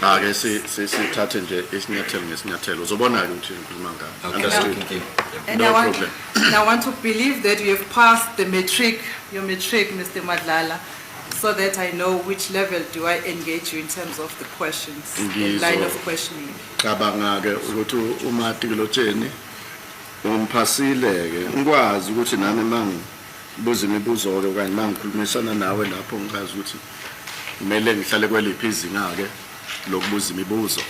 Ake sithathe nje isinyathelo ngesinyathelo, uzobona ke ukuthi ngikhuluma ngani. Okay. Understood. Thank you. And No I want, problem. and I want to believe that you have passed the matric, your matric, Mr. Madlala, so that I know which level do I engage you in terms of the questions, the line of questioning. Cabanga ke ukuthi umatikuletsheni umphasile ke, ngikwazi ukuthi nami mangibuza imibuzo ke okanye mangikhulumisana nawe lapho ngikazi ukuthi kumele ngihlale kweliphi izinga ke lokubuza imibuzo.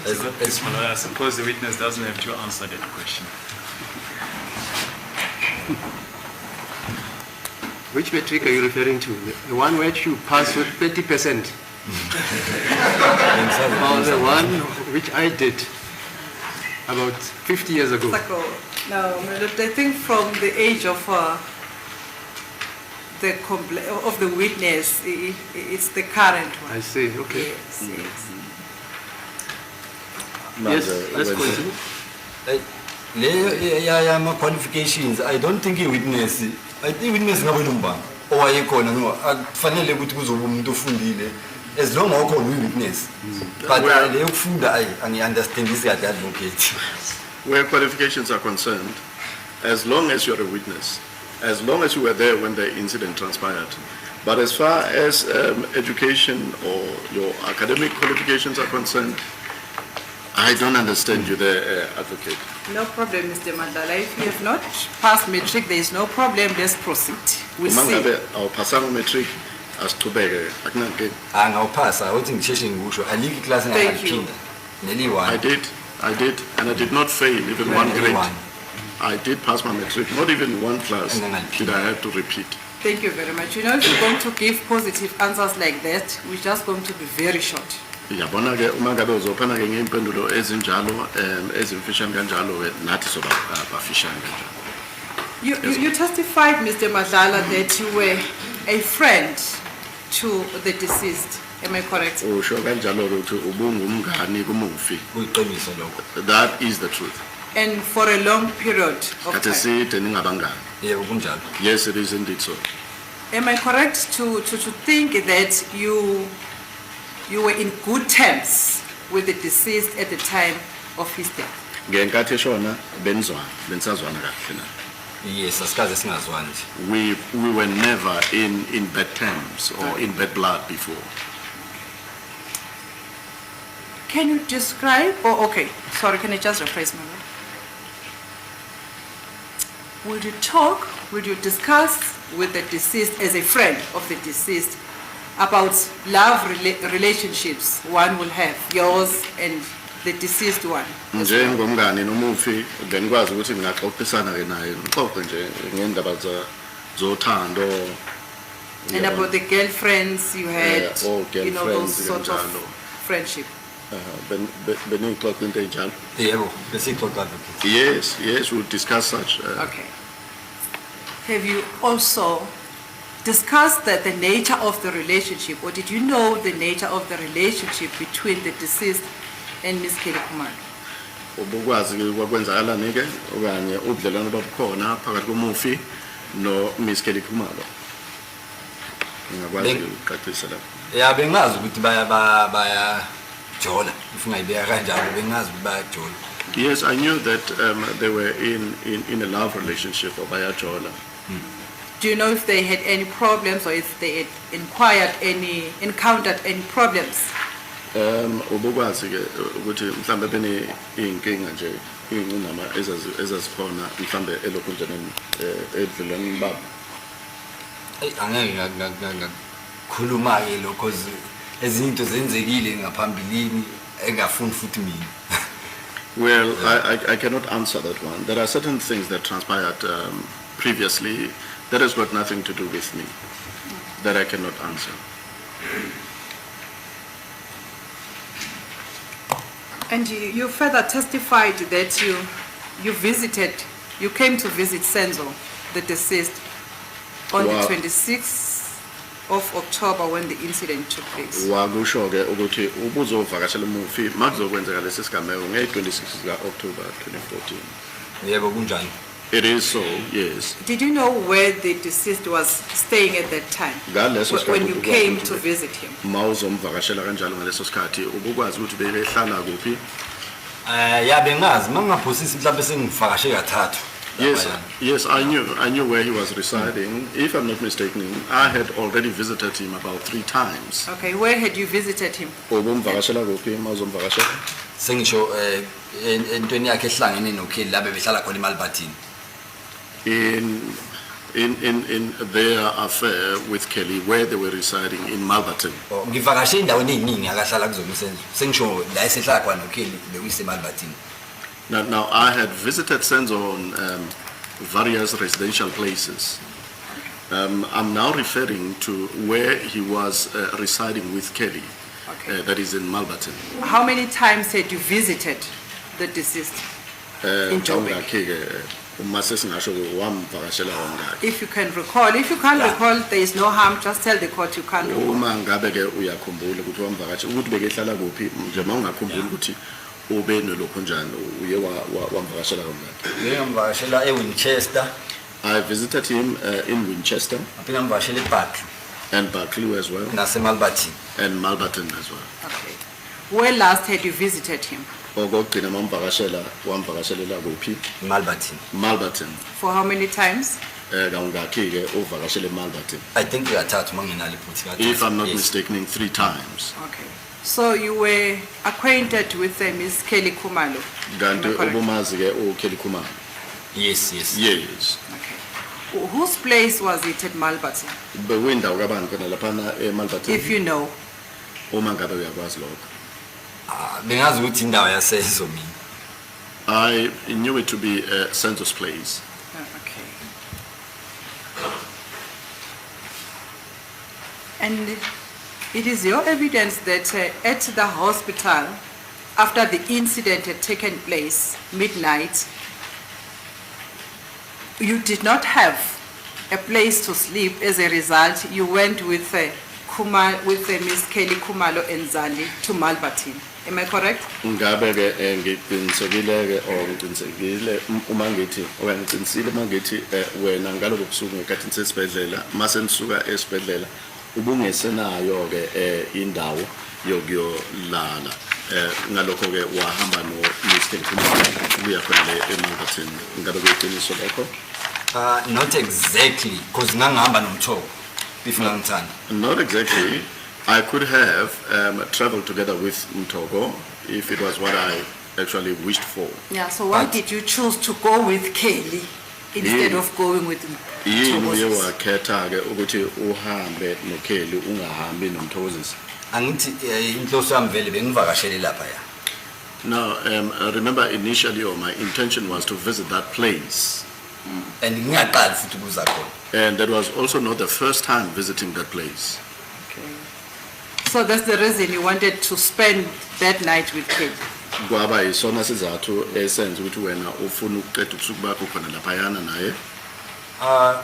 As My lord, I suppose the witness doesn't have to answer that question. Which metric are you referring to? The one which you passed with 30%? Or the one which I did about 50 years ago? Sako, no, my lord, I think from the age of of the witness, it's the current one. I see, okay. Yes. Yes, Manje, let's wenze- continue. Le yama qualifications, I don't think i-witness, I think i-witness ngabe nombani owayekhona, no, akufanele ukuthi kuzoba umuntu ofundile as long awukhona uyi-witness, but Well- le yokufunda ayi angiyi-understandisi kahle, advocate. Where qualifications are concerned, as long as you're a witness, as long as you were there when the incident transpired. But as far as education or your academic qualifications are concerned, I don't understand you there, advocate. No problem, Mr. Madlala. If you have not passed matric, there is no problem. Let's proceed. We'll Uma see. ngabe awuphasanga matric, asichubeke, akunankinga. Angawuphasa ukuthi ngisheshe ngikusho, alikho iklasi Thank you. engingaliphinda neliyi-one. I did, and I did not fail even one grade. Neliyi-one. I did pass my matric, not even one class And then I'll did I have to repeat. Thank you very much. You know, if you're going to give positive answers like that, we're just going to be very short. Yabona ke uma ngabe uzophana ke ngeimpendulo ezinjalo ezimfishane kanjalo ke nathi soba bafishane kanjalo. You testified, Mr. Madlala, that you were a friend to the deceased. Am I correct? Usho kanjalo ke ukuthi ubungumngani kumufi. Kuyiqiniso lokho. That is the truth. And for a long period of Kade time. side ningabangani. Yebo, kunjalo. Yes, it is indeed so. Am I correct to think that you were in good terms with the deceased at the time of his death? Ngenkathi eshona benizwana, benisazwana kahle na. Yes, asikaze singazwani nje. We were never in bad terms or in bad blood before. Can you describe, oh, okay, sorry, can I just rephrase my word? Would you talk, would you discuss with the deceased as a friend of the deceased about love relationships one will have, yours and the deceased one? As well? Njengomngani nomufi benikwazi ukuthi ningaxoxisana ke naye, nixoxe nje ngendaba zothando. And about the girlfriends you had, Yeah, all you know, those girlfriends sort of kanjalo. friendship. Beniyixoxa into enjalo. Yebo, besiyixoxa, advocate. Yes, we'll discuss such. Okay. Have you also discussed the nature of the relationship, or did you know the nature of the relationship between the deceased and Ms. Kelly Khumalo? Ubukwazi ke kwakwenzakalani ke okanye ubudlelwano babukhona phakathi komufi no Miss Kelly Khumalo. Ngingakwazi ukucacisa lapho. Ya, bengazi ukuthi bayajola, if ungayibeka kanjalo, bengazi ukuthi bayajola. Yes, I knew that they were in a love relationship or bayajola. Do you know if they had any problems or if they had inquired any, encountered any problems? Ubukwazi ke ukuthi mhlambe bene inkinga nje ingcinama ezazikhona mhlambe elokhunjaneni edlelwaneni babo. Eyi, angeke ngakhuluma-ke lokho 'cause ezinye into zenzekile ngaphambilini engafuni futhi mina. Well, I cannot answer that one. There are certain things that transpired previously that has got nothing to do with me that I cannot answer. And you further testified that you visited, you came to visit Senzo, the deceased, on the 26th of October when the incident took place. Wakusho ke ukuthi ubuzovakashela umufi makuzokwenzeka lesi sigameko nge-26 zika-October 2014. Yebo, kunjalo. It is so, yes. Did you know where the deceased was staying at that time? Ngaleso When sikhathi you ubukwazi came ukuthi to visit him? Mawuzomvakashela kanjalo ngaleso sikhathi ubukwazi ukuthi bebehlala kuphi? Ya, bengazi, mangingaphosisi mhlawumbe sengivakashe kathathu. Yes, Laphayana. yes, I knew where he was residing. If I'm not mistaken, I had already visited him about three times. Okay, where had you visited him? Ubumvakashela kuphi mawuzomvakashela? Sengisho entweni yakhe ehlangene noKelly la bebehlala khona eMalberton. In their affair with Kelly, where they were residing in Malberton. Oh, ngivakashe endaweni ey'ningi akahlala kuzona uSenzo. Sengisho la esehlala khona noKelly bekuyiseMalberton. Now I had visited Senzo on various residential places. I'm now referring to where he was residing with Kelly, Okay. that is in Malberton. How many times had you visited the deceased in Joburg? Kawungakhi-ke, uma sesingasho-ke wamvakashela kangaki. If you can recall, if you can't Yeah. recall, there is no harm, just tell the court you can't recall. Uma ngabe-ke uyakhumbula ukuthi wamvakashela, ukuthi bekehlala kuphi, nje uma ungakhumbuli ukuthi ube nolokhu njani, uye wamvakashela kangaki. Ngike ngamvakashela eWinchester, I visited him in Winchester ngaphinde ngamvakashela eBarkley and Buccleuch as well, naseMalberton. And Malberton as well. Okay. Where last had you visited him? Okokugcina mamvakashela, wamvakashelela kuphi? Malberton. Malberton. For how many times? Kawungakhi-ke uvakashele eMalberton? I think kathathu manginalo iphutha kathathu. If I'm not Yes. mistaken, three times. Okay. So you were acquainted with Ms. Kelly Khumalo? Am Kanti I correct? ubumazi-ke uKelly Khumalo? Yes. Yes. Okay. Whose place was it at Malberton, Bekuyindawo kabani khona laphana eMalberton? if you know? Uma ngabe uyakwazi lokho. Ah, bengazi ukuthi indawo yaSenzo mina. I knew it to be Senzo's place. Oh, okay. And it is your evidence that at the hospital, after the incident had taken place, midnight, you did not have a place to sleep. As a result, you went with Ms. Kelly Khumalo and Zandi to Malberton. Am I correct? Ngabe ke ngiqinisekile ke or ngiqinisekile uma ngithi okanye ngiqinisile uma ngithi wena ngalobo busuku ngenkathi nisesibhedlela mase nisuka esibhedlela ubungesenayo ke indawo yokuyolala, ngalokho ke wahamba no Miss Kelly Khumalo kuya khona le eMalberton, ngabe kuyiqiniso lokho? Not exactly because ngangihamba noMthoko if ngangithanda. Not exactly. I could have traveled together with Mtoko if it was what I actually wished for. Yeah, so why But- did you choose to go with Kelly instead Yeah. of going with Yini uye Mthokozisi? wakhetha ke ukuthi uhambe noKelly ungahambi noMthokozisi? Angithi inhloso yami vele bengivakashele lapha ya. Now, remember initially or my intention was to visit that place. And ngingaqali futhi ukuza khona. And that was also not the first time visiting that place. Okay. So that's the reason you wanted to spend that night with Kelly. Kwaba yisona sizathu esenza ukuthi wena ufuna ukuqeda ubusuku bakho khona laphayana naye. Ah,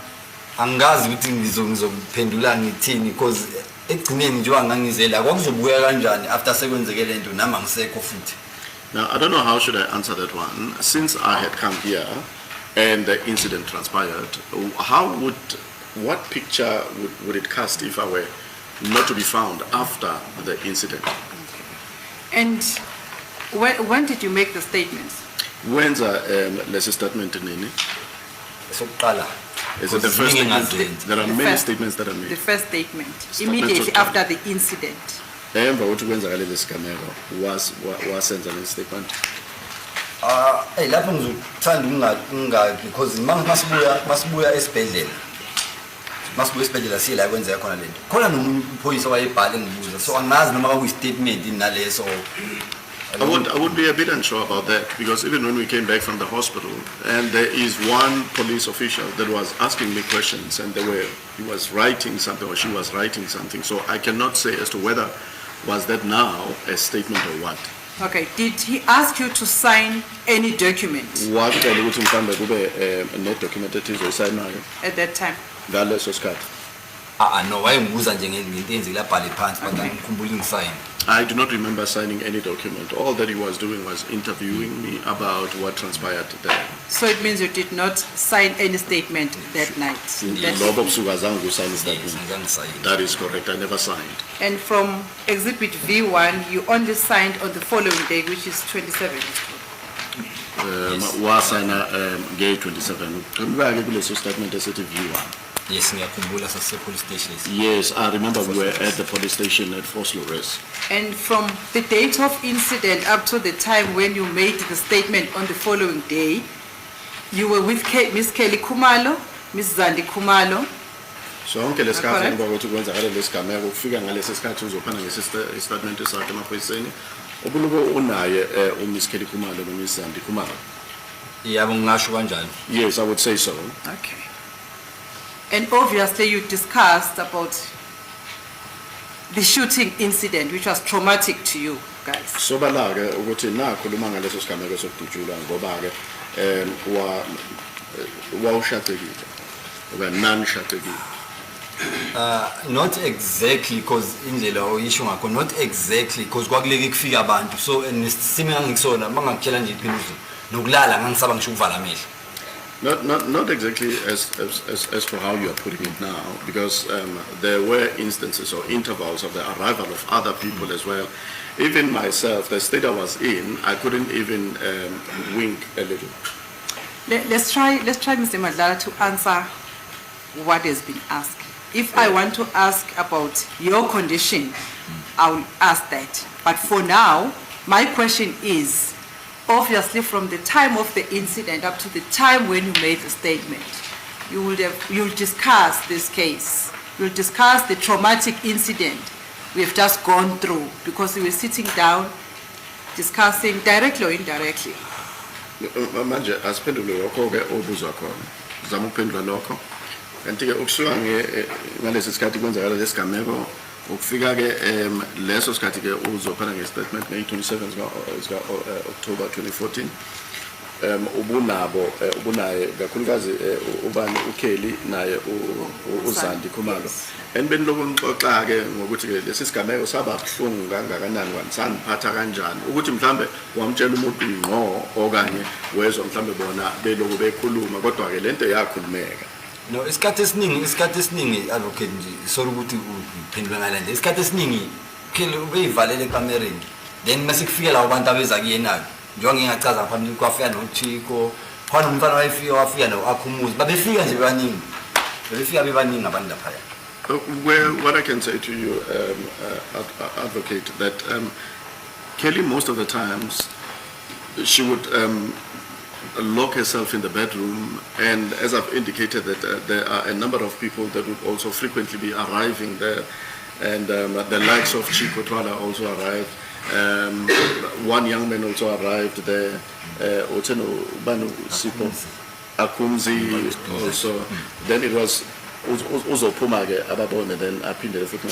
angazi ukuthi ngizophendula ngithini because ekugcineni njengoba ngangize la kwakuzobuya kanjani after sekwenzeke lento nami angisekho futhi. Now, I don't know how should I answer that one. Since I had come here and the incident transpired, what picture would it cast if I were not to be found after the incident? And when did you make the statements? Wenza lesi statement nini? Esokuqala. Is it the first Ziningi statement? engazenzi. There are The many statements that are The made. first statement, Statement immediately sokuqala. after the incident. Emva kokuthi kwenzakale lesi sigameko, wasenza lesi statement. Ah, hey, lapho ngizothanda ukunga because masibuya esibhedlela siye la kwenzeka khona lento. Khona nomunye uphoyisa wayebhala engibuza, so angazi noma kwakuyi-statement yini naleso. I would be a bit unsure about that because even when we came back from the hospital, and there is one police official that was asking me questions, and he was writing something or she was writing something. So I cannot say as to whether was that now a statement or what. Okay, did he ask you to sign any document Wacela ukuthi mhlambe kube ne-document ethize oyisayinayo at that time? ngaleso sikhathi? Ah, no, wayengibuza nje ngento eyenzekile abhale phansi, but angikhumbuli ngisayini. I do not remember signing any document. All that he was doing was interviewing me about what transpired there. So it means you did not sign any statement that night? That Lobo busuku azange usayine Yes, statement. angizange ngisayine. That is correct. I never signed. And from Exhibit V1, you only signed on the following day, which is 27. Wasayina nge-27. Qhamuka-ke kuleso statement esithi V1. Yes, ngiyakhumbula sasise police station. Yes, I remember we were at the police station at Vosloorus. And from the date of incident up to the time when you made the statement on the following day, you were with Ms. Kelly Khumalo, Ms. Zandi Khumalo, Sonke lesikhathi Correct. emva kokuthi kwenzakale lesigameko kufika ngalesi sikhathi uzophana ngesi-statement sakhe emaphoyiseni. Ubuluko unaye uMiss Kelly Khumalo noMiss Zandi Khumalo. Yebo, ngingasho kanjalo. Yes, I would say so. Okay. And obviously you discussed about the shooting incident, which was traumatic to you guys. Sobala ke ukuthi nakhuluma ngaleso sigameko sokudutshulwa ngoba ke wa wawushaqekile okanye nanishaqekile. Not exactly, because indlela oyisho ngakho, not exactly, because kwakuleke kufika abantu, so and nesimo engangikusona, mangakutshela nje iqiniso, nokulala ngangisaba ngisho ukuvala amehlo. Not exactly as for how you are putting it now, because there were instances or intervals of the arrival of other people as well. Even myself, the state I was in, I couldn't even wink a little. Let's try, Mr. Madlala, to answer what has been asked. If I want to ask about your condition, I will ask that. But for now, my question is, obviously from the time of the incident up to the time when you made the statement, you'll discuss this case. You'll discuss the traumatic incident we have just gone through, because we were sitting down discussing directly or indirectly. Manje asiphendule lokho-ke obuzwa khona, zama ukuphendula lokho, kanti-ke ukusuka ngalesi sikhathi kwenzakala lesigameko ukufika-ke leso sikhathi-ke uzophana nge-statement ngeyi-27 zika-October 2014, ubunabo ubunaye kakhulukazi ubani, uKelly naye uZandi Khumalo. Yes. And benilokhu nixoxa-ke ngokuthi-ke lesi sigameko saba buhlungu kangakanani, kwani saniphatha kanjani, ukuthi mhlambe wamtshela umuntu ngqo okanye wezwa mhlambe bona beloku bekhuluma, kodwa-ke lento yakhulumeka. No, isikhathi esiningi, advocate, nje sorry ukuthi uphendule ngale ndlela, isikhathi esiningi Kelly ubeyivalele ekamereni, then mase kufika labo bantu abeza kuyena-ke, njengoba ngingachaza ngaphambili, kwafika noChicco khona, umfana wayefika, wafika no-Akhumuzi, babefika nje bebaningi, bebefika bebaningi abantu laphaya. Well, what I can say to you, advocate, that Kelly, most of the times, she would lock herself in the bedroom, and as I've indicated, that there are a number of people that would also frequently be arriving there, and the likes of Chico Twala also arrived. One young man also arrived there. Oteno Banu Sipho Akumzi also. Then it was uzophuma ke ababone, then aphinde futhi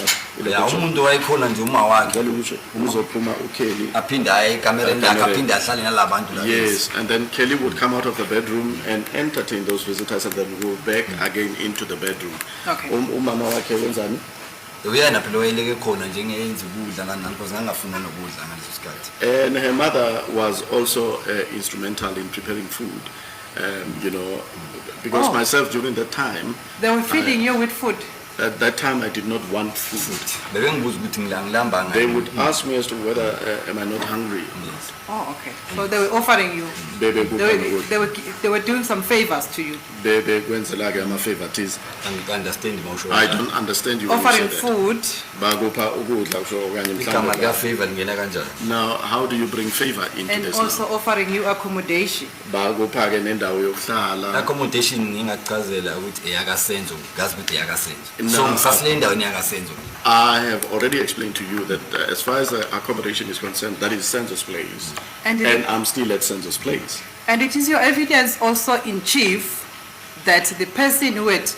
Ya, umuntu wayekhona nje uma wakhe. Ngicela ukusho uzophuma uKelly Aphinde aye ekamereni lakhe. Ekamereni. Aphinde ahlale nalabantu la. Yes, and then Kelly would come out of the bedroom and entertain those visitors and then go back again into the bedroom. Okay. Umama wakhe wenzani? Uyena phela wayeleke khona njengeyenza ukudla nani nani, because ngangafuna nokudla ngaleso sikhathi. And her mother was also instrumental in preparing food, because Oh. myself during that time, They were feeding you with food. at that time I did not want food. Bebengibuza ukuthi ngilangilamba. They would ask me as to whether am I not hungry. Yes. Oh, okay. So they were offering you, Bebe they were doing some favors to you, bebe kwenzela-ke ama-favorites. Angi-understand mawusho. I don't understand you when you say offering that. food. Bakupha ukudla kusho okanye Igama mhlawumbe. lika-favor lingena kanjani? Now, how do you bring favor into And this also now? offering you accommodation. Bakupha-ke nendawo yokuhlala. Accommodation ngingachazela ukuthi eyakaSenzo, ngazi ukuthi eyakaSenzo. No. So ngisasile endaweni yakaSenzo. I have already explained to you that as far as the accommodation is concerned, that is Senzo's place. And I'm still at Senzo's place. And it is your evidence also in chief that the person who had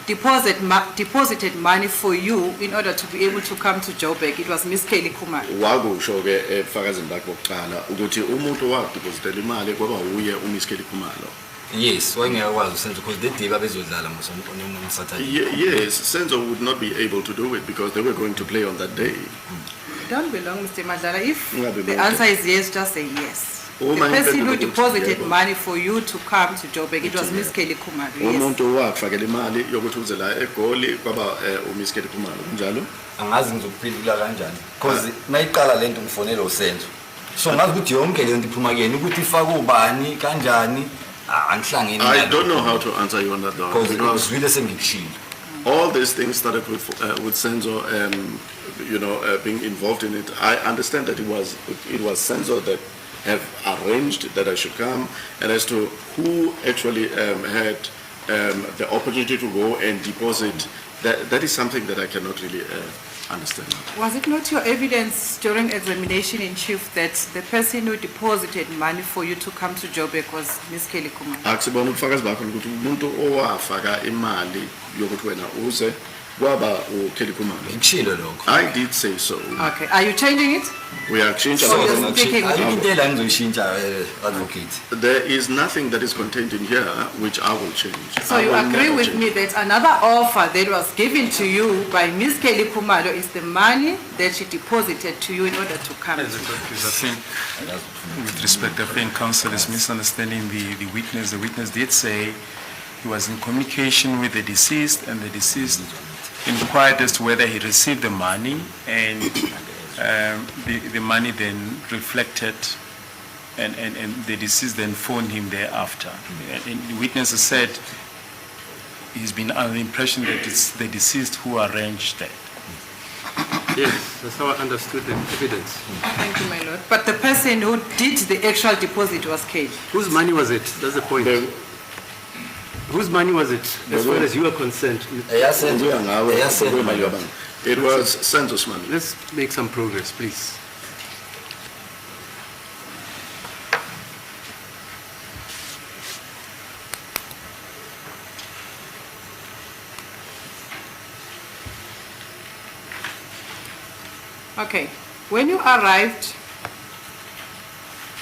deposited money for you in order to be able to come to Joburg, it was Miss Kelly Khumalo. Wakusho-ke ebufakazini bakhe bokuqala ukuthi umuntu owadipozitela imali kwaba wuye uMiss Kelly Khumalo. Yes, wayengeke akwazi uSenzo because the day babezodlala on Saturday. Yes, Senzo would not be able to do it because they were going to play on that day. Don't be long, Mr. Madlala. If Ungabi the mude. answer is yes, just say yes. The Uma person who impendulo ukuthi deposited yebo. money for you to come to Joburg, it was Miss Kelly Khumalo, yes. Umuntu owakufakela imali yokuthi uze la eGoli kwaba uMiss Kelly Khumalo, kunjalo? Angazi ngizokuphendula kanjani because mayiqala lento ngifonela uSenzo, so ngazi ukuthi yonke lento iphuma kuyena ukuthi ifake ubani kanjani, angihlangene. I don't know how to answer you on that one because because uzwile sengikushilo. All these things started with Senzo, being involved in it. I understand that it was Senzo that have arranged that I should come, and as to who actually had the opportunity to go and deposit, that is something that I cannot really understand. Was it not your evidence during examination in chief that the person who deposited money for you to come to Joburg was Miss Kelly Khumalo? Akusibona ubufakazi bakho ukuthi umuntu owafaka imali yokuthi wena uze kwaba uKelly Khumalo? Ngikushilo lokho. I did say so. Okay, are you changing it? Uyakushintsha So lokho? you're speaking with- Ayikho into ela ngizoyishintsha, advocate. There is nothing that is contained in here which I will change. So I you will agree never with change. me that another offer that was given to you by Miss Kelly Khumalo is the money that she deposited to you in order to come? As a court, please, I think, with respect, I think counsel is misunderstanding the witness. The witness did say he was in communication with the deceased, and the deceased inquired as to whether he received the money, and the money then reflected, and the deceased then phoned him thereafter. And the witness has said he's been under the impression that it's the deceased who arranged that. Yes, that's how I understood the evidence. Thank you, my lord. But the person who did the actual deposit was Kelly. Whose money was it? That's the point. Whose money was it, as far as you are concerned? EyaSenzo. Kuya ngawe, EyaSenzo, kuyimali my lord. yabani. It was Senzo's money. Let's make some progress, please. Okay. When you arrived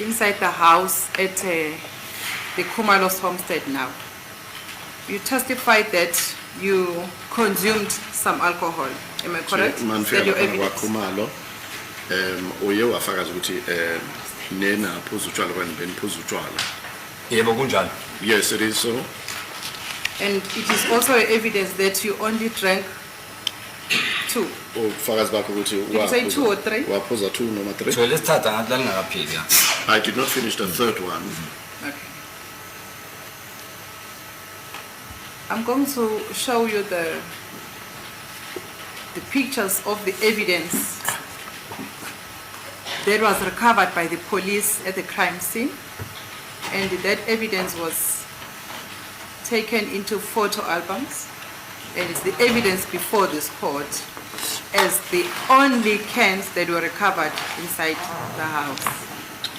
inside the house at the Khumalo's homestead now, you testified that you consumed some alcohol. Am I correct? Is Manifika that your laphana evidence? kwaKhumalo, uye wafakaza ukuthi nenaphuza utshwala okanye beniphuza utshwala. Yebo, kunjalo. Yes, it is so. And it is also evidence that you only drank two. Ubufakazi bakho ukuthi Did you say two or three? waphuza two noma three. So lesithathu angathi lalingakapheli ya. I did not finish the third one. Okay. I'm going to show you the pictures of the evidence that was recovered by the police at the crime scene. And that evidence was taken into photo albums. And it's the evidence before this court as the only cans that were recovered inside the house.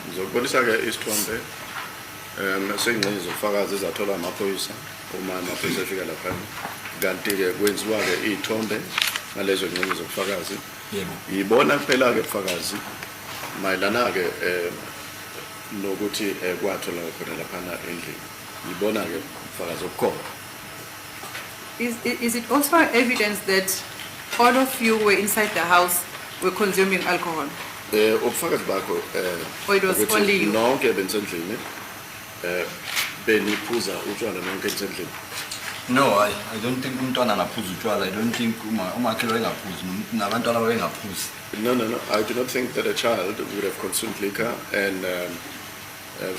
Ngizokubonisa ke isithombe seyingxenye zobufakazi ezatholwa amaphoyisa uma amaphoyisa efika lapha, kanti ke kwenziwa ke izithombe ngalezo ngxenye zobufakazi. Yebo. Yibona kuphela ke ubufakazi mayelana ke nokuthi kwatholwa khona laphana endlini, yibona ke ubufakazi obukhona. Is it also evidence that all of you were inside the house were consuming alcohol? Ubufakazi bakho Or it was ukuthi only you? Nonke benisendlini beniphuza utshwala nonke nisendlini? No, I don't think umntwana angaphuza utshwala. I don't think uma umakhelwane engaphuzi nabantwana babengaphuzi. No. I do not think that a child would have consumed liquor, and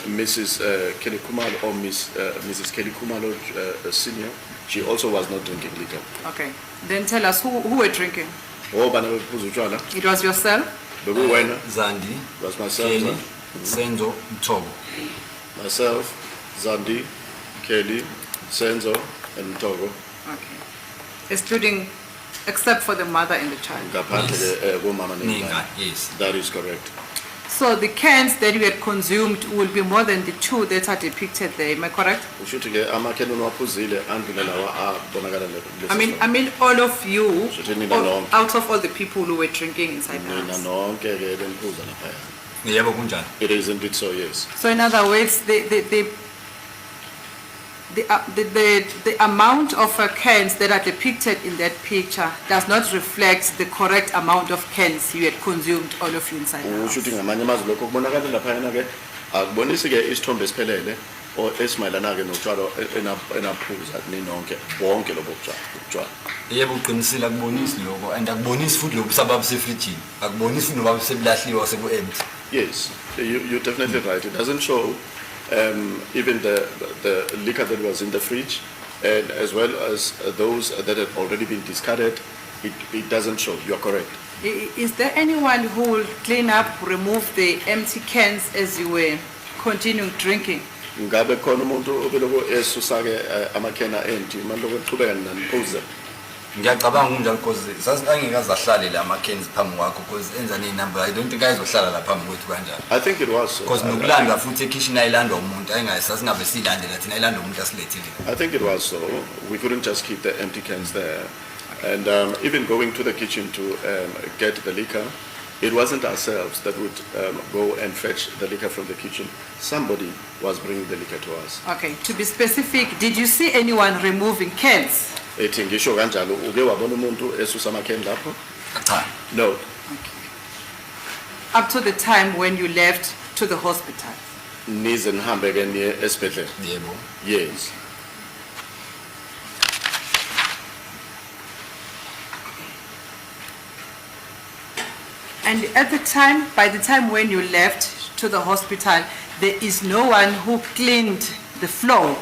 Mrs. Kelly Khumalo or Mrs. Kelly Khumalo Senior, she also was not drinking liquor. Okay. Then tell us who were drinking. Obani bephuza utshwala? It was yourself? Bekuwena? Zandi, Was myself, Kelly, Senzo, Mthoko. Myself, Zandi, Kelly, Senzo, and Mtoko. Okay. Excluding, except for the mother and the child. Ngaphandle Yes. ke komama nengane. Nengane, yes. That is correct. So the cans that you had consumed will be more than the two that are depicted there, am I correct? Usho ukuthi ke amakheni oniwaphuzile andlula lawa abonakala I mean, all of you, Shuthi nina nonke. out of all the people who were drinking inside the Nina house. nonke ke beniphuza laphaya. Yebo, kunjalo. It is indeed so, yes. So in other words, the The amount of cans that are depicted in that picture does not reflect the correct amount of cans you had consumed, all of you inside the Usho house. ukuthi ngamanye amazwi lokho kubonakala laphayana-ke akubonisi-ke isithombe esiphelele or esimayelana-ke notshwala enaphuza ninonke bonke lobo butshwala. Yebo, uqinisile, akubonisi lokho and akubonisi futhi lokhu sababu sefrijini, akubonisi futhi noba sebulahliwe seku-empty. Yes, you're definitely right. It doesn't show even the liquor that was in the fridge and as well as those that had already been discarded. It doesn't show. You're correct. Is there anyone who will clean up, remove the empty cans as you were continuing drinking? Ngabe khona umuntu obeloko esusa-ke amakhena empty uma lokho eqhubeka naniphuza? Ngiyacabanga kunjalo because angeke ahlale la ama-cans phambi kwakho because enza ney'namba. I don't think ayizohlala la phambi kwethu kanjalo. I think it was so. Because nokulanda futhi ekhishini ayilandwa umuntu sasingabe siyilandela thina, ayilandwa umuntu asilethile. I think it was so. We couldn't just keep the empty cans there. And even going to the kitchen to get the liquor, it wasn't ourselves that would go and fetch the liquor from the kitchen. Somebody was bringing the liquor to us. Okay, to be specific, did you see anyone removing cans? Ethi ngisho kanjalo, uke wabona umuntu esusa amakheni lapho? Cha. No. Up to the time when you left to the hospital? Nize nihambe ke niye esibhedlela. Yebo. Yes. And at the time, by the time when you left to the hospital, there is no one who cleaned the floor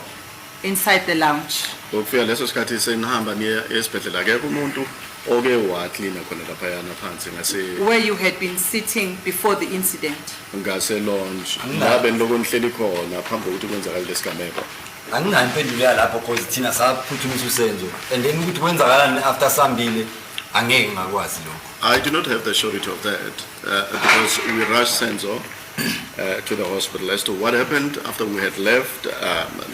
inside the lounge. Ngokufika leso sikhathi senihamba niye esibhedlela akekho umuntu oke waklina khona laphayana phansi ngase Where you had been sitting before the incident. Ngase lounge Anginayo. la benilokhu nihleli khona phambi kokuthi kwenzakale lesigameko. Anginayo impendulo yalapho because thina saphuthumisa uSenzo and then ukuthi kwenzakalani after sambile angeke ngakwazi lokho. I do not have the surety of that because we rushed Senzo to the hospital. As to what happened after we had left,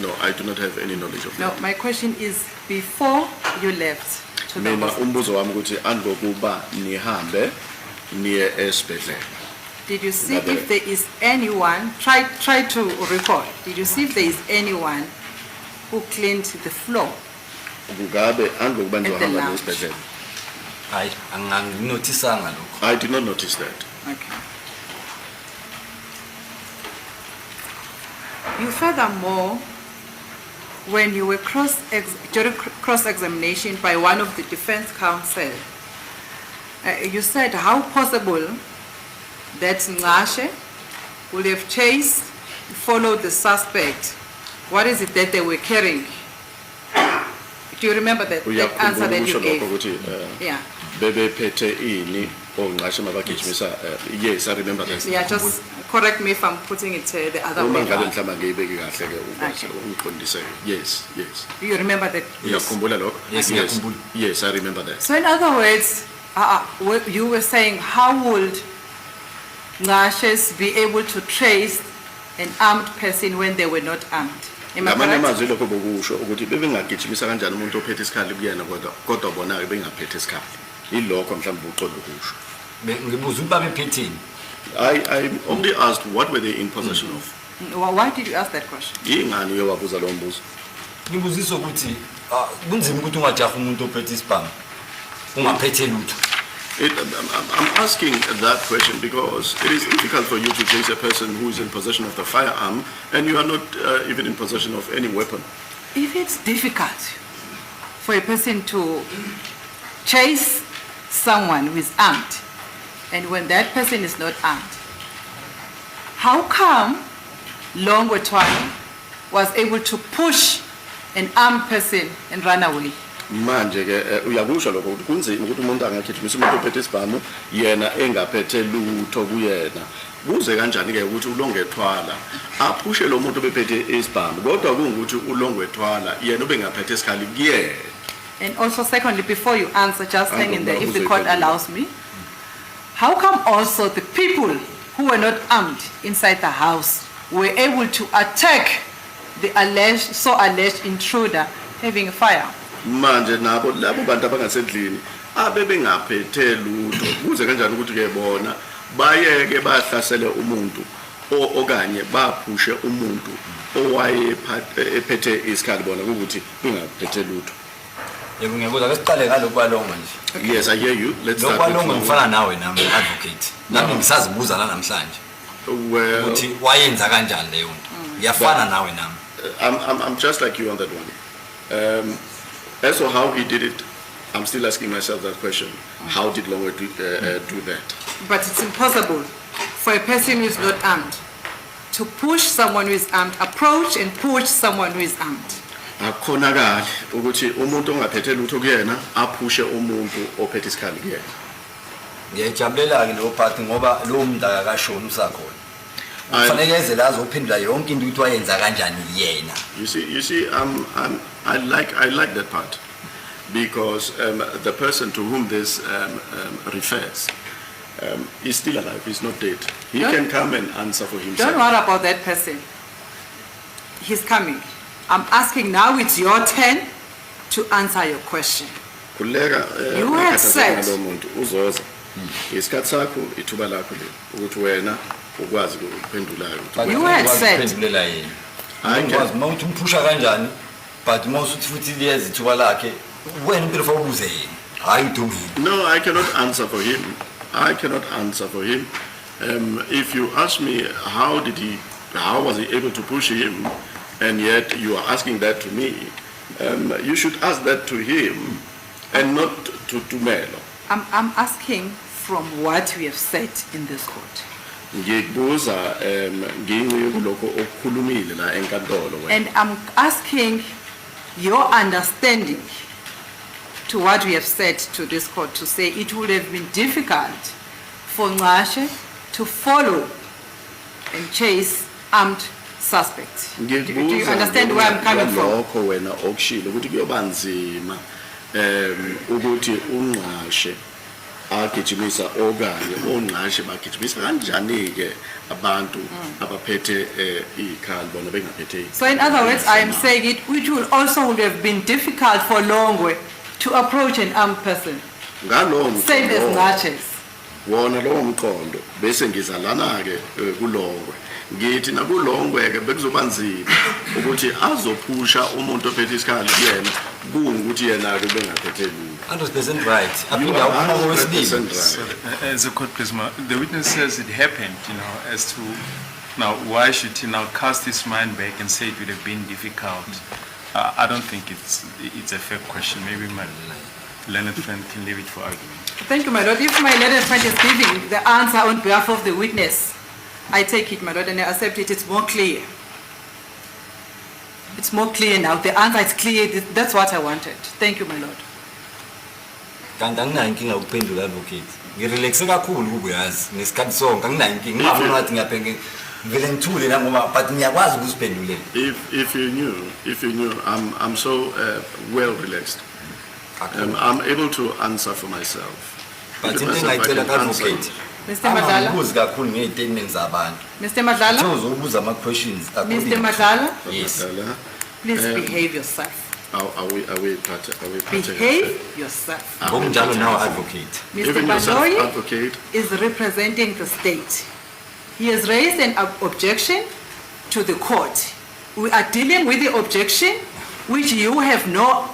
no, I do not have any knowledge of No, that. my question is before you left to the Mina hospital, umbuzo wami ukuthi angokuba nihambe niye esibhedlela. did you see Ngabe- if there is anyone, try to recall, did you see if there is anyone who cleaned the floor? Kungabe angokuba At the nizohamba niye lounge. esibhedlela. Hayi, anginothisanga lokho. I did not notice that. Okay. You furthermore, when you were during cross-examination by one of the defense counsel, you said how possible that Ngashe would have chased, followed the suspect. What is it that they were carrying? Do you remember that answer Uyakhumbula that you ukusho lokho gave? ukuthi Yeah. bebephethe ini ongqashe mabagijimisa? Yes, I remember that. Yeah, just correct me if I'm putting it the other Uma way ngabe round. mhlawumbe angiyibeki kahle ke ukwazi Okay. ungiqondise. Yes. You remember that? Uyakhumbula lokho? Yes, ngiyakhumbula. Yes, I remember that. So in other words, what you were saying, how would Ngashes be able to trace an armed person when they were not armed? Am I Ngamanye correct? amazwi lokho bokusho ukuthi bebengagijimisa kanjani umuntu ophethe isikhali kuyena kodwa bona-ke bengaphethe isikhali. Yilokho mhlawumbe uqonde ukusho. Ngibuza ukuthi babephetheni. I only asked what were they in possession of. Why did you ask that question? Yingani uye wabuza lowo mbuzo? Ngibuzisa ukuthi ah, kunzima ukuthi ungajaha umuntu ophethe isibhamu ungaphethe lutho. I'm asking that question because it is difficult for you to chase a person who is in possession of the firearm and you are not even in possession of any weapon. If it's difficult for a person to chase someone who is armed, and when that person is not armed, how come Longwe Twala was able to push an armed person and run away? Manje ke uyakusho lokho ukuthi kunzima ukuthi umuntu angagijimisa umuntu ophethe isibhamu yena engaphethe lutho kuyena. Kuze kanjani ke ukuthi uLongwe Twala aphushe lo muntu obephethe isibhamu kodwa kungukuthi uLongwe Twala yena ubengaphethe isikhali kuyena? And also, secondly, before you answer, just hang in there, if the court Angokuba allows me. How come also the people who were not armed inside the house were able to attack the alleged, so alleged intruder having a firearm? Manje nabo labo bantu abangasendlini abebengaphethe lutho kuze kanjani ukuthi ke bona bayeke bahlasele umuntu Okanye baphushe umuntu ephethe isikhali, bona kuwukuthi bengaphethe lutho. Yebo, ngiyakuzwa. Ake siqale ngalokhu kwaLongwe nje. Yes, I hear you. Let's start with Lokhu kwaLongwe, Longwe. ngifana nawe nami, advocate, nami ngisazibuza namhlanje Well, ukuthi wayenza kanjani leyo nto. Ngiyafana nawe nami. I'm just like you on that one. As for how he did it, I'm still asking myself that question. How did Longwe do that? But it's impossible for a person who is not armed to push someone who is armed, approach and push someone who is armed. Akukhonakali ukuthi umuntu ongaphethe lutho kuyena aphushe umuntu ophethe isikhali kuyena. Ngiyayijabulela-ke leyo part ngoba lowo muntu akakashoni, usakhona. Kufanele eze la azophendula yonke into ukuthi wayenza kanjani yena. You see, I like that part because the person to whom this refers is still alive. He's not dead. He can come and answer for himself. Don't worry about that person. He's coming. I'm asking now, it's your turn to answer your question. Khululeka, You had ungakhathazeki said- ngalowo muntu uzoza. Isikhathi sakho, ithuba lakho le ukuthi wena ukwazi ukuphendula ukuthi But You had ngikwazi said- ukuphendulela yena. I can- Ngikwazi uma uthi umphusha kanjani, but uma usuthi futhi liyeza ithuba lakhe, wena impela ufanele ubuze yena, hhayi uDumile. No, I cannot answer for him. I cannot answer for him. If you ask me how was he able to push him, and yet you are asking that to me, you should ask that to him and not to Tumelo. I'm asking from what we have said in this court. Ngikubuza nginqike kulokho okukhulumile la enkantolo wena. And I'm asking your understanding to what we have said to this court, to say it would have been difficult for Ngcatshe to follow and chase armed suspects. Do you understand where I'm coming from? Lokho wena okushilo ukuthi kuyoba nzima ukuthi uNgcashe agijimisa okanye oNgcashe bagijimisa kanjani ke abantu abaphethe izikhali bona bengaphethe. So in other words, I am saying it, which will also would have been difficult for Longwe to approach an armed person, Ngalowo same as mqondo, Ngcatshe's. wona lowo mqondo, bese ngizalana ke kuLongwe, ngithi nakuLongwe ke bekuzoba nzima ukuthi azophusha umuntu ophethe isikhali kuyena kuwukuthi yena ke bengaphethe lutho. 100% right. You Aphinde are awuphuma kowesibili. 100% right. So, as a court, please, the witness says it happened, as to now why should he now cast his mind back and say it would have been difficult? I don't think it's a fair question. Maybe my learned friend can leave it for argument. Thank you, my lord. If my learned friend is giving the answer on behalf of the witness, I take it, my lord, and I accept it. It's more clear. It's more clear now. The answer is clear. That's what I wanted. Thank you, my lord. Kanti anginayo inkinga yokuphendula, advocate. Ngirelaxe kakhulu kubo, yazi, ngesikhathi sonke anginayo inkinga. Ngingabona ngathi ngiyaphenke, ngivele ngithule nangoba, but ngiyakwazi ukuziphendulela. If you knew, I'm so well relaxed. I'm able to answer for myself. But Even into myself, I engingayicela can answer. ka-advocate, Mr. Madlala? angangibuzi kakhulu ngey'statement zabantu. Mr. Madlala? Uthe uzobuza ama-questions according Mr. Madlala, Yes. Madlala, please behave yourself. Are we Behave yourself. Ngokunjalo nawe, advocate. Mr. Even yourself, Baloyi advocate. is representing the state. He has raised an objection to the court. We are dealing with the objection which you have no,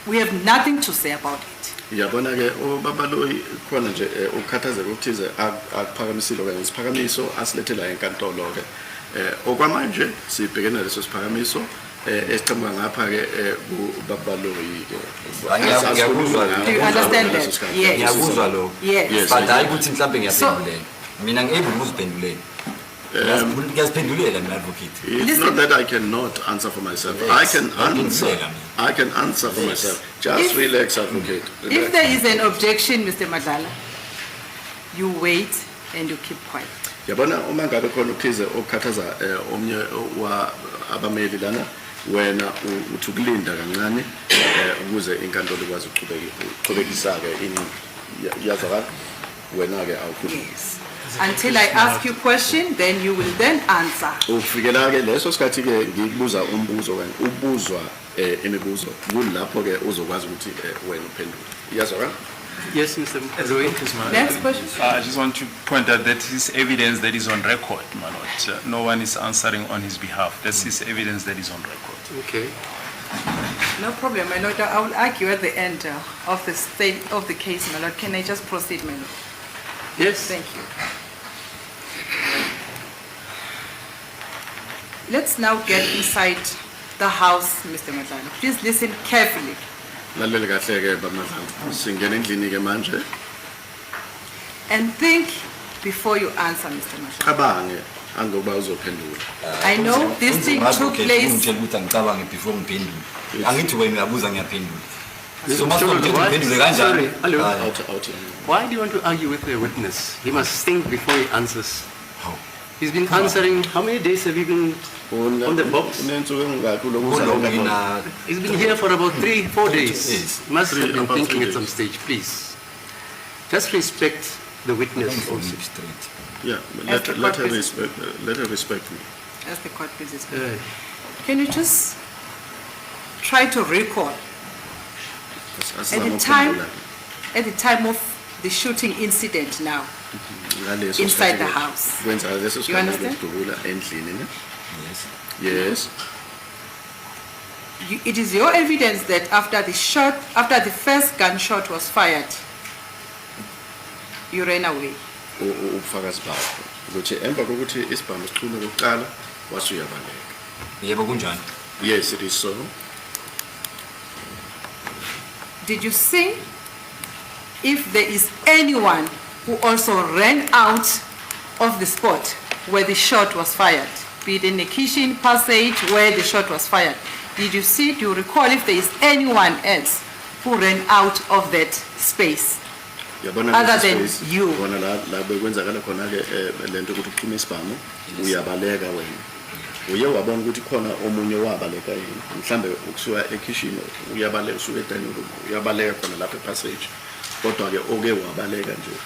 we have nothing to say about it. Yabona ke uBabaloyi khona nje ukukhathazeka okuthize akuphakamisile okanye isiphakamiso asilethela enkantolo ke. Okwamanje sibhekene naleso siphakamiso esiqhamuka ngapha ke kuBabaloyi ke. Ngiyakuzwa. Do you understand that? Yes. Ngiyakuzwa lokho. Yes. Yes. But hhayi ukuthi mhlawumbe ngiyaphendulela mina, ngi-able ukuziphendulela. Ngiyaziphendulela mina, advocate. It's Listen. not that I cannot answer for myself. I Yes. can answer. Ngiyaphendulela mina. I can answer for Yes. myself. Just relax, advocate. If Relax. there is an objection, Mr. Madlala, you wait and you keep quiet. Yabona uma ngabe khona ukuthize okukhathaza omnye wa abameli lana, wena uthi ukulinda kancane ukuze inkantolo ikwazi ukuqhubekisa ke in iyazwakala wena ke awukhulumi. Yes. Until I ask you question, then you will then answer. Ufikela ke leso sikhathi ke ngikubuza umbuzo okanye ubuzwa imibuzo, kulapho ke uzokwazi ukuthi wena uphendule. Iyazwakala? Yes, Mr. Baloyi. Next question. I just want to point out that his evidence that is on record, my lord. No one is answering on his behalf. That's his evidence that is on record. Okay. No problem, my lord. I will argue at the end of the state of the case, my lord. Can I just proceed, my lord? Yes. Thank you. Let's now get inside the house, Mr. Madlala. Please listen carefully. Lalela kahle ke baba Madlala. Singena endlini ke manje. And think before you answer, Mr. Madlala. Cabange angoba uzophendula. I know this thing took place. Ungitshela ukuthi angicabange before ngiphendule. Angithi wena uyabuza ngiyaphendula. So Mr. mase What? ngiphendule kanjani? Sorry, hello. Hayi. Out out. Why do you want to argue with the witness? He must think before he answers. Hawu. He's been answering, how many days have you been on the box? Unensuku engaki ulokhu Kulokhu usalokhu ngina He's been here for about 3, 4 days. Yes. Must have been About thinking three at some days. stage, please. Just respect the witness also. straight. Yeah, As let, the let her court respect, let her respect me. As the court pleases. Can you just try to recall Asizame At the time- ukuphendula. at the time of the shooting incident now? Ngaleso Inside the sikhathi ke, house. Kwenzeka leso You sigameko understand? ukudubula endlini ne? Yes. Yes. It is your evidence that after the shot, after the first gunshot was fired, you ran away. Ubufakazi bakho ukuthi emva kokuthi isibhamu siqhume kokuqala wase uyabaleka. Yebo kunjani? Yes, it is so. Did you see if there is anyone who also ran out of the spot where the shot was fired? Be it in the kitchen passage where the shot was fired. Did you see, do you recall if there is anyone else who ran out of that space? Yabona Other lesi than space, you. Yabona la bekwenzakala khona ke lento ukuthi uqhume isibhamu uyabaleka wena. Uye wabona ukuthi khona omunye wabaleka yini? Mhlambe ukusuka ekhishini uyabaleka usuka e-dining room uyabaleka khona lapha e-passage. Kodwa ke oke wabaleka nje.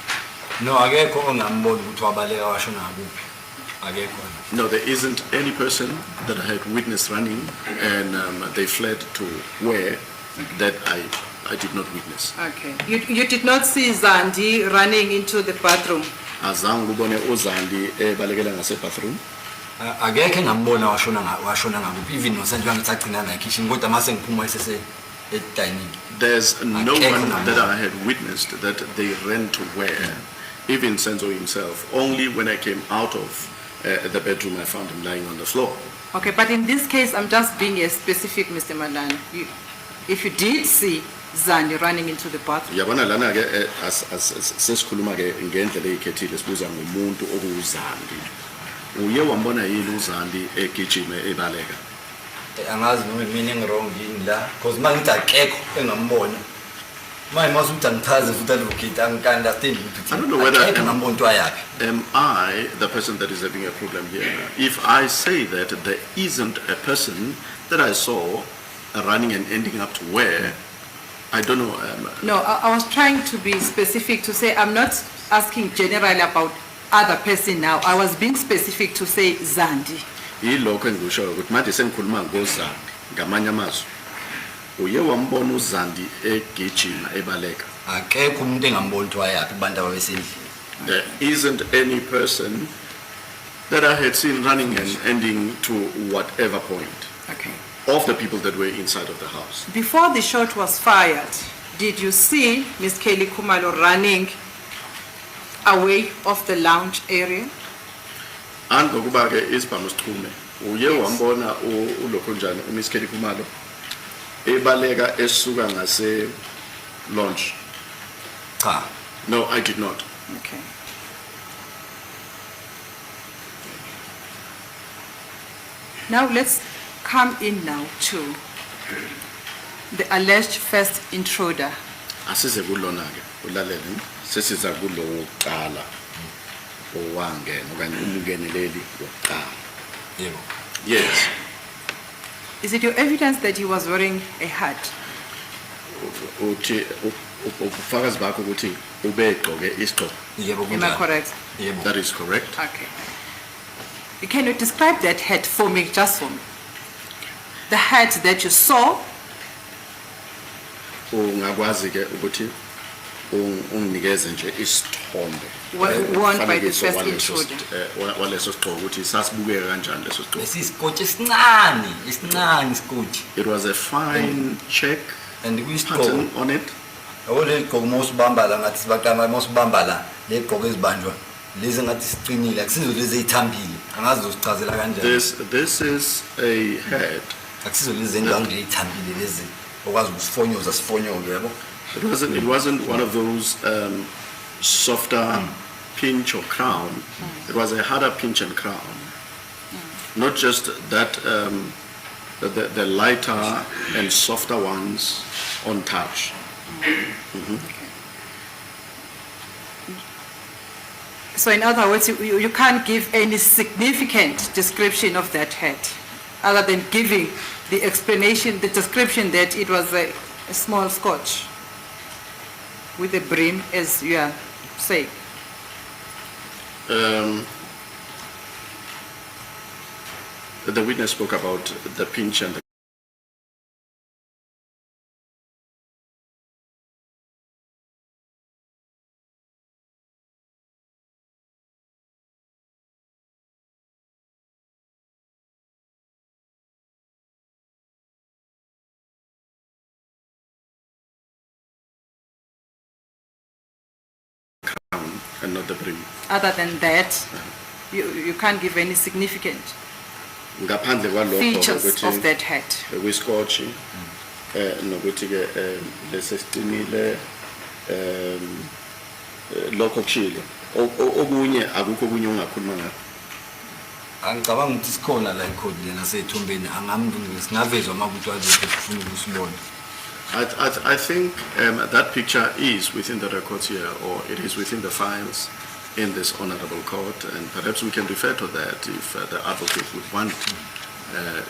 No, akekho ongambona ukuthi wabaleka washona ngakuphi. Akekho. No, there isn't any person that I had witnessed running and they fled to where that I did not witness. Okay. You did not see Zandi running into the bathroom? Azange ubone uZandi ebalekela ngase bathroom. Akekho engambona washona ngakuphi even noSenzo ngithi agcina la kitchen kodwa mase ngiphuma esese e-dining. There's no Akekho one nambona. that I had witnessed that they ran to where, even Senzo himself. Only when I came out of the bedroom, I found him lying on the floor. Okay, but in this case, I'm just being a specific, Mr. Madlala. If you did see Zandi running into the bathroom, Yabona lana ke sesikhuluma ke ngendlela eyikhethile sibuza ngomuntu okuwuZandi. Uye wambona yini uZandi egijima ebaleka? Angazi noma mina engi-wrong yini la because uma ngithi akekho engambona manje mase uthi angichaze futhi advocate angi-understand ukuthi I don't know whether- akekho engambona ukuthi wayaphi. Am I the person that is having a problem here? If I say that there isn't a person that I saw running and ending up to where, I don't know. No, I was trying to be specific to say, I'm not asking generally about other person now. I was being specific to say Zandi. Yilokho engikushoyo ukuthi manje sengikhuluma ngoZandi ngamanye amazwi. Uye wambona uZandi egijima ebaleka. Akekho umuntu engambona ukuthi wayaphi kubantu ababesendlini. There isn't any person that I had seen running and ending to whatever point Okay. of the people that were inside of the house. Before the shot was fired, did you see Miss Kelly Khumalo running away off the lounge area? Angokuba ke isibhamu siqhume, uye wambona ulokhunjani uMiss Kelly Khumalo ebaleka esuka ngase lounge. Cha. No, I did not. Okay. Now let's come in now to the alleged first intruder. Asize kulona ke, ulalele, sesiza kulo wokuqala owangena okanye umngeneleli wokuqala. Yebo. Yes. Is it your evidence that he was wearing a hat? Uthi ubufakazi bakho ukuthi ubegqoke isigqoko. Yebo Am I kunjalo. correct? Yebo. That is correct. Okay. Can you describe that hat for me, just for me? The hat that you saw Ungakwazi ke ukuthi Unginikeze nje isithombe. Worn by the Umfanekiso first waleso intruder. Waleso sigqoko ukuthi sasibukeka kanjani leso sigqoko. Besiyisikotshi esincane, esincane isikotshi. It was a fine check And kuyisigqoko pattern on it. Yabo leli gqoko uma usibamba la ngathi sibaqama uma usibamba la le gqoko ezibanjwa lezi ngathi siqinile akusizo lezi ezithambile angazi uzichazela kanjani. This is a hat. Akusizo lezi endwangu ezithambile lezi okwazi ukusifonyoza sifonyoke yabo. It wasn't one of those softer pinch or crown. It was a harder pinch and crown. Not just that, the lighter and softer ones on touch. Okay. So in other words, you can't give any significant description of that hat, other than giving the explanation, the description that it was a small scotch with a brim, as you are saying. The witness spoke about the pinch and the crown and not the brim. Other than that, you can't give any significant Ngaphandle kwalokho features ukuthi of that hat. kwiskotshi nokuthi ke lesesiqinile lokho kushilo. Okunye akukho okunye ongakhuluma ngakho. Angicabanga ukuthi sikhona la ikhodi lena seyithombeni angami singavezwa uma kuthi wazethu sifuna ukusibona. I think that picture is within the records here, or it is within the files in this honorable court, and perhaps we can refer to that if the advocate would want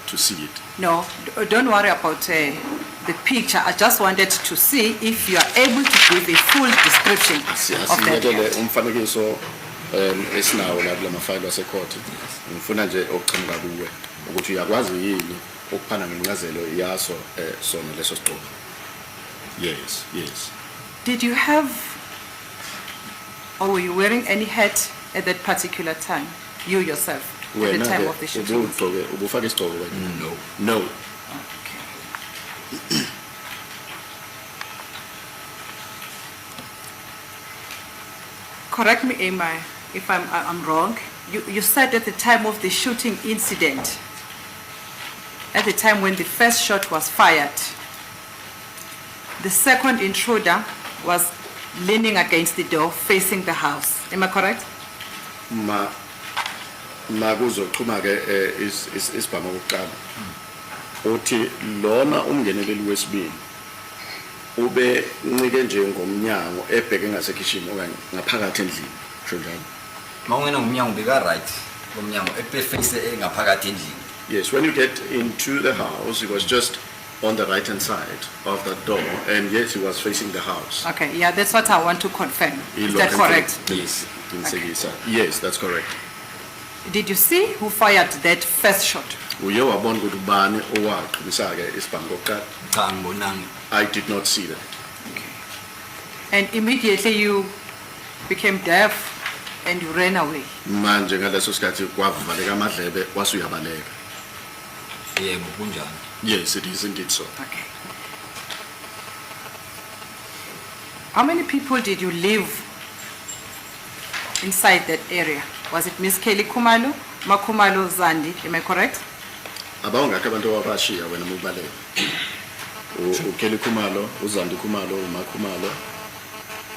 to see it. No, don't worry about the picture. I just wanted to see if you are able to give a full description of that Asiyekele hat. umfanekiso esinawo la kula mafayili asecourt. Ngifuna nje okuqhamuka kuwe ukuthi uyakwazi yini ukuphana ngencazelo yaso sona leso sigqoko. Yes. Did you have, or were you wearing any hat at that particular time, you yourself, at the Wena time ke of the shooting? ubugqoke ubufake isigqoko wena? No. No. Okay. Correct me, Emma, if I'm wrong. You said at the time of the shooting incident, at the time when the first shot was fired, the second intruder was leaning against the door facing the house. Am I correct? Ma makuzoqhuma ke isibhamu okokuqala uthi lona umngeneleli wesibili ube ncike nje ngomnyango ebheke ngasekhishini okanye ngaphakathi endlini kusho njalo. Uma ungena ngomnyango beka right ngomnyango ebeface engaphakathi endlini. Yes, when you get into the house, he was just on the right hand side of the door, and yes, he was facing the house. Okay, yeah, that's what I want to confirm. Is that correct? Yes. Yes, that's correct. Did you see who fired that first shot? Uye wabona ukuthi ubani owaqhumisa-ke isibhamu kokuqala? Cha, angibonanga. I did not see that. And immediately you became deaf and you ran away. Manje ngaleso sikhathi kwavaleka amadlebe wase uyabaleka. Yebo, kunjalo. Yes, it is indeed so. Okay. How many people did you leave inside that area? Was it Miss Kelly Khumalo, Makhumalo Zandi, am I correct? Abawungakho abantu owabashiya wena uma ubaleka? UKelly Khumalo, uZandi Khumalo, uMakhumalo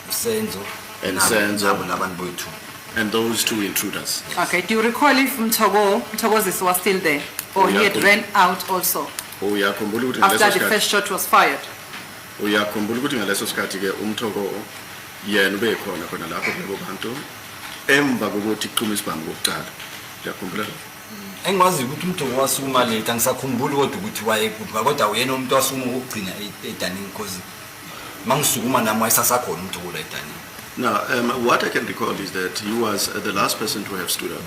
uSenzo And Senzo. Nabo labantu boyi-two. And those two intruders. Okay, do you recall if Mtoko, Mthokozisi was still there? Or he had Yeah. ran out also Uyakhumbula ukuthi after ngaleso the sikhathi first shot was fired? Uyakhumbula ukuthi ngaleso sikhathi ke uMthoko yena ubekhona khona lapho kulabo bantu emva kokuthi kuqhuma isibhamu kokuqala. Uyakhumbula lokho? Engikwaziyo ukuthi uMthoko wasukuma late angisakhumbuli kodwa ukuthi wayekuphi kodwa uyena umuntu wasukuma okokugcina edanini because uma ngisukuma nami wayesasakhona uMthoko la edanini. Now, what I can recall is that he was the last person to have stood up.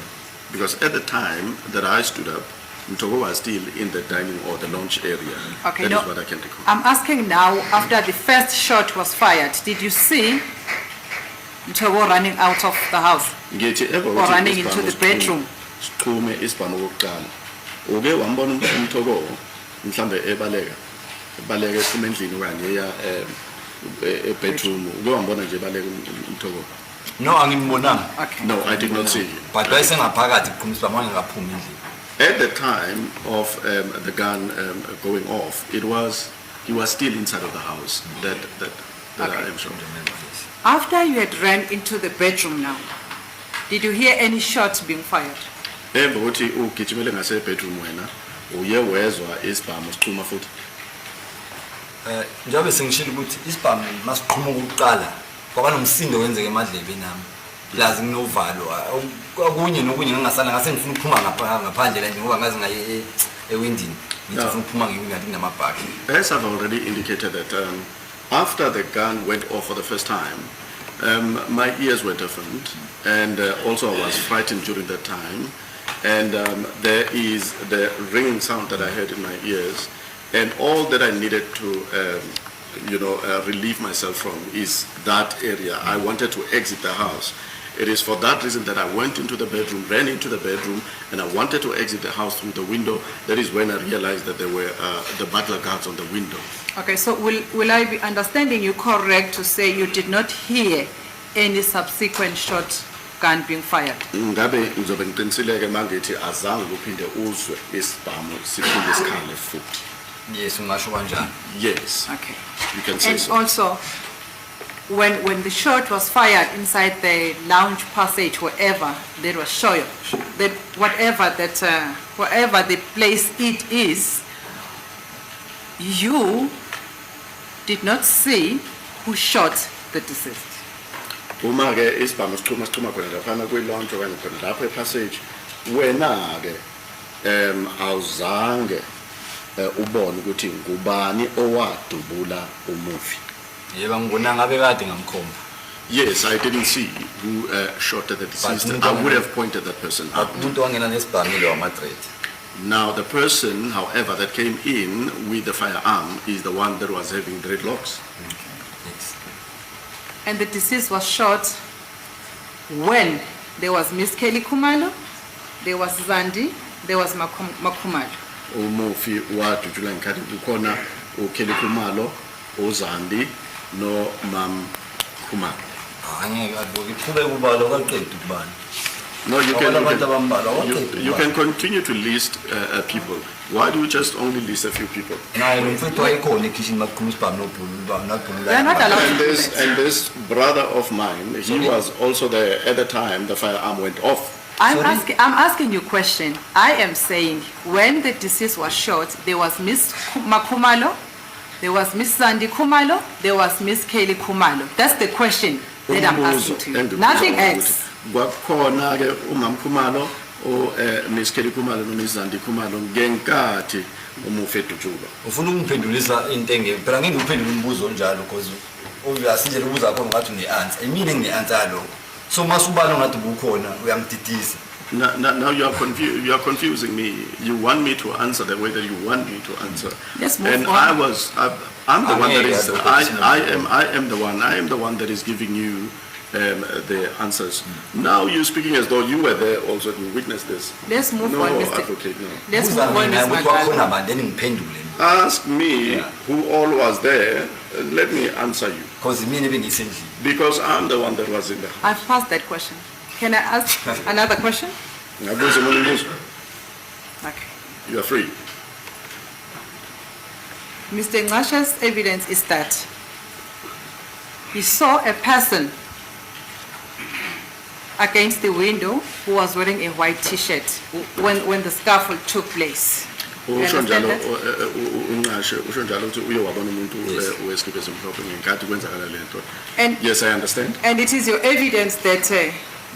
Because at the time that I stood up, Mthoko was still in the dining or the lounge area. Okay, That no. is what I can recall. I'm asking now, after the first shot was fired, did you see Mthoko running out of the house? Ngithi emva Or kokuthi running isibhamu into the bedroom. siqhume isibhamu okokuqala. Uke wambona uMthoko mhlambe ebaleka. Ebaleka ephuma endlini okanye eya e-bedroom. Uke wambona nje ebaleka uMthoko? No, angimbonanga. Okay. No, I did not see him. But wayesengaphakathi kuqhuma isibhamu, wangekaphumi endlini. At the time of the gun going off, it was he was still inside of the house. That I Okay. am sure. After you had ran into the bedroom now, did you hear any shots being fired? Emva kokuthi ugijimele ngase bedroom wena, uye wezwa isibhamu siqhuma futhi. Njengoba sengishilo ukuthi isibhamu masiqhuma okokuqala kwaba nomsindo wenzeka emadlebeni ami. Plus nginovalo, okunye nokunye ngingasala ngase ngifuna ukuphuma ngaphandle la nje ngoba ngaze ngaye ewindini. Ngithi Yeah. ngifuna ukuphuma ngewindi ngathi kunamabhaki. As I've already indicated that after the gun went off for the first time, my ears were deafened, and also I was frightened during that time. And there is the ringing sound that I heard in my ears, and all that I needed to, relieve myself from is that area. I wanted to exit the house. It is for that reason that I went into the bedroom, ran into the bedroom, and I wanted to exit the house through the window. That is when I realized that there were the butler guards on the window. Okay, so will I be understanding you correct to say you did not hear any subsequent shotgun being fired? Ngabe ngizobe ngiqinisile-ke uma ngithi azange uphinde uzwe isibhamu siphinde sikhale futhi. Yes, ungasho kanjalo. Yes, Okay. you can say And so. also, when the shot was fired inside the lounge passage, wherever there was shot, that whatever that, wherever the place it is, you did not see who shot the deceased. Uma-ke isibhamu siqhuma siqhuma khona laphana kwi-lounge okanye khona lapho e-passage, wena-ke awuzange ubone ukuthi ngubani owadubula umufi. Yebo, angibonanga abe kade ngamkhomba. Yes, I didn't see who shot at the deceased. umuntu I would ongena- have pointed that person out. Umuntu owangena nesibhamu ilo wama-dread. Now, the person, however, that came in with the firearm is the one that was having dreadlocks. Yes. And the deceased was shot when there was Miss Kelly Khumalo, there was Zandi, there was Makumalo. Umufi wadutshulwa ngesikhathi kukhona uKelly Khumalo, uZandi no Mam Khumalo. Angeke abuke iqhubeka ubala awukaqedi ukubala. No, you can, Wabona abantu you abambalwa, can, awaqedi you can ukubala. continue to list people. Why do you just only list a few people? Naye lo mfethu wayekhona ekhishini makuqhuma isibhamu nobhulu. They are not allowed to And do this, that. and this brother of mine, he Sorry? was also there at the time the firearm went off. I'm Sorry? asking, I'm asking you a question. I am saying when the deceased was shot, there was Miss Makumalo, there was Miss Zandi Khumalo, there was Miss Kelly Khumalo. That's the question that I'm Umbuzo asking to you. engibuza Nothing ukuthi else. Kwakukhona ke uMam Khumalo, u Miss Kelly Khumalo no Miss Zandi Khumalo ngenkathi umufi edutshulwa. Ufuna ukungiphendulisa into engekho. Phela ngeke ngikuphendule umbuzo onjalo because obviously indlela obuza khona ngathi une-answer. Imina engine-answer yalokho. So masubala ngathi ubukhona uyangididisa. Now you are you are confusing me. You want me to answer the way that you want me to answer. Let's move And on. I'm the one that is, Angeke, I am the one, I am the one that is giving you the answers. Now you're speaking as though you were there also and you witnessed this. Let's move No, on, Mr. advocate, no. Let's Buza move on, mina Ms. ukuthi kwakhona Madlala. bani then ngiphendule mina. Ask me Yeah. who all was there, and let me answer you. Because imina ebengisendlini. Because I'm the one that was in the house. I've passed that question. Can I ask another question? Ngabuza omunye umbuzo. Okay. You are free. Mr. Ngasha's evidence is that he saw a person against the window who was wearing a white T-shirt when the scuffle took place. You Usho understand njalo that? uNqashe usho njalo ukuthi uye wabona umuntu Yes. wesikibha esimhlophe ngenkathi kwenzakala lento. And, Yes, I understand. and it is your evidence that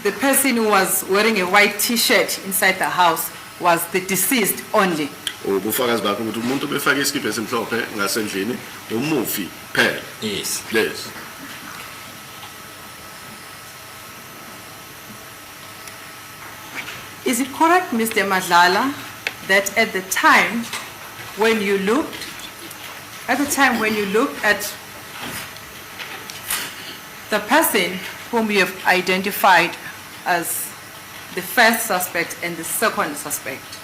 the person who was wearing a white T-shirt inside the house was the deceased only. Ubufakazi bakho ukuthi umuntu obefake isikibha esimhlophe ngasendlini umufi phela. Yes. Yes. Is it correct, Mr. Madlala, that at the time when you looked, at the time when you looked at the person whom you have identified as the first suspect and the second suspect,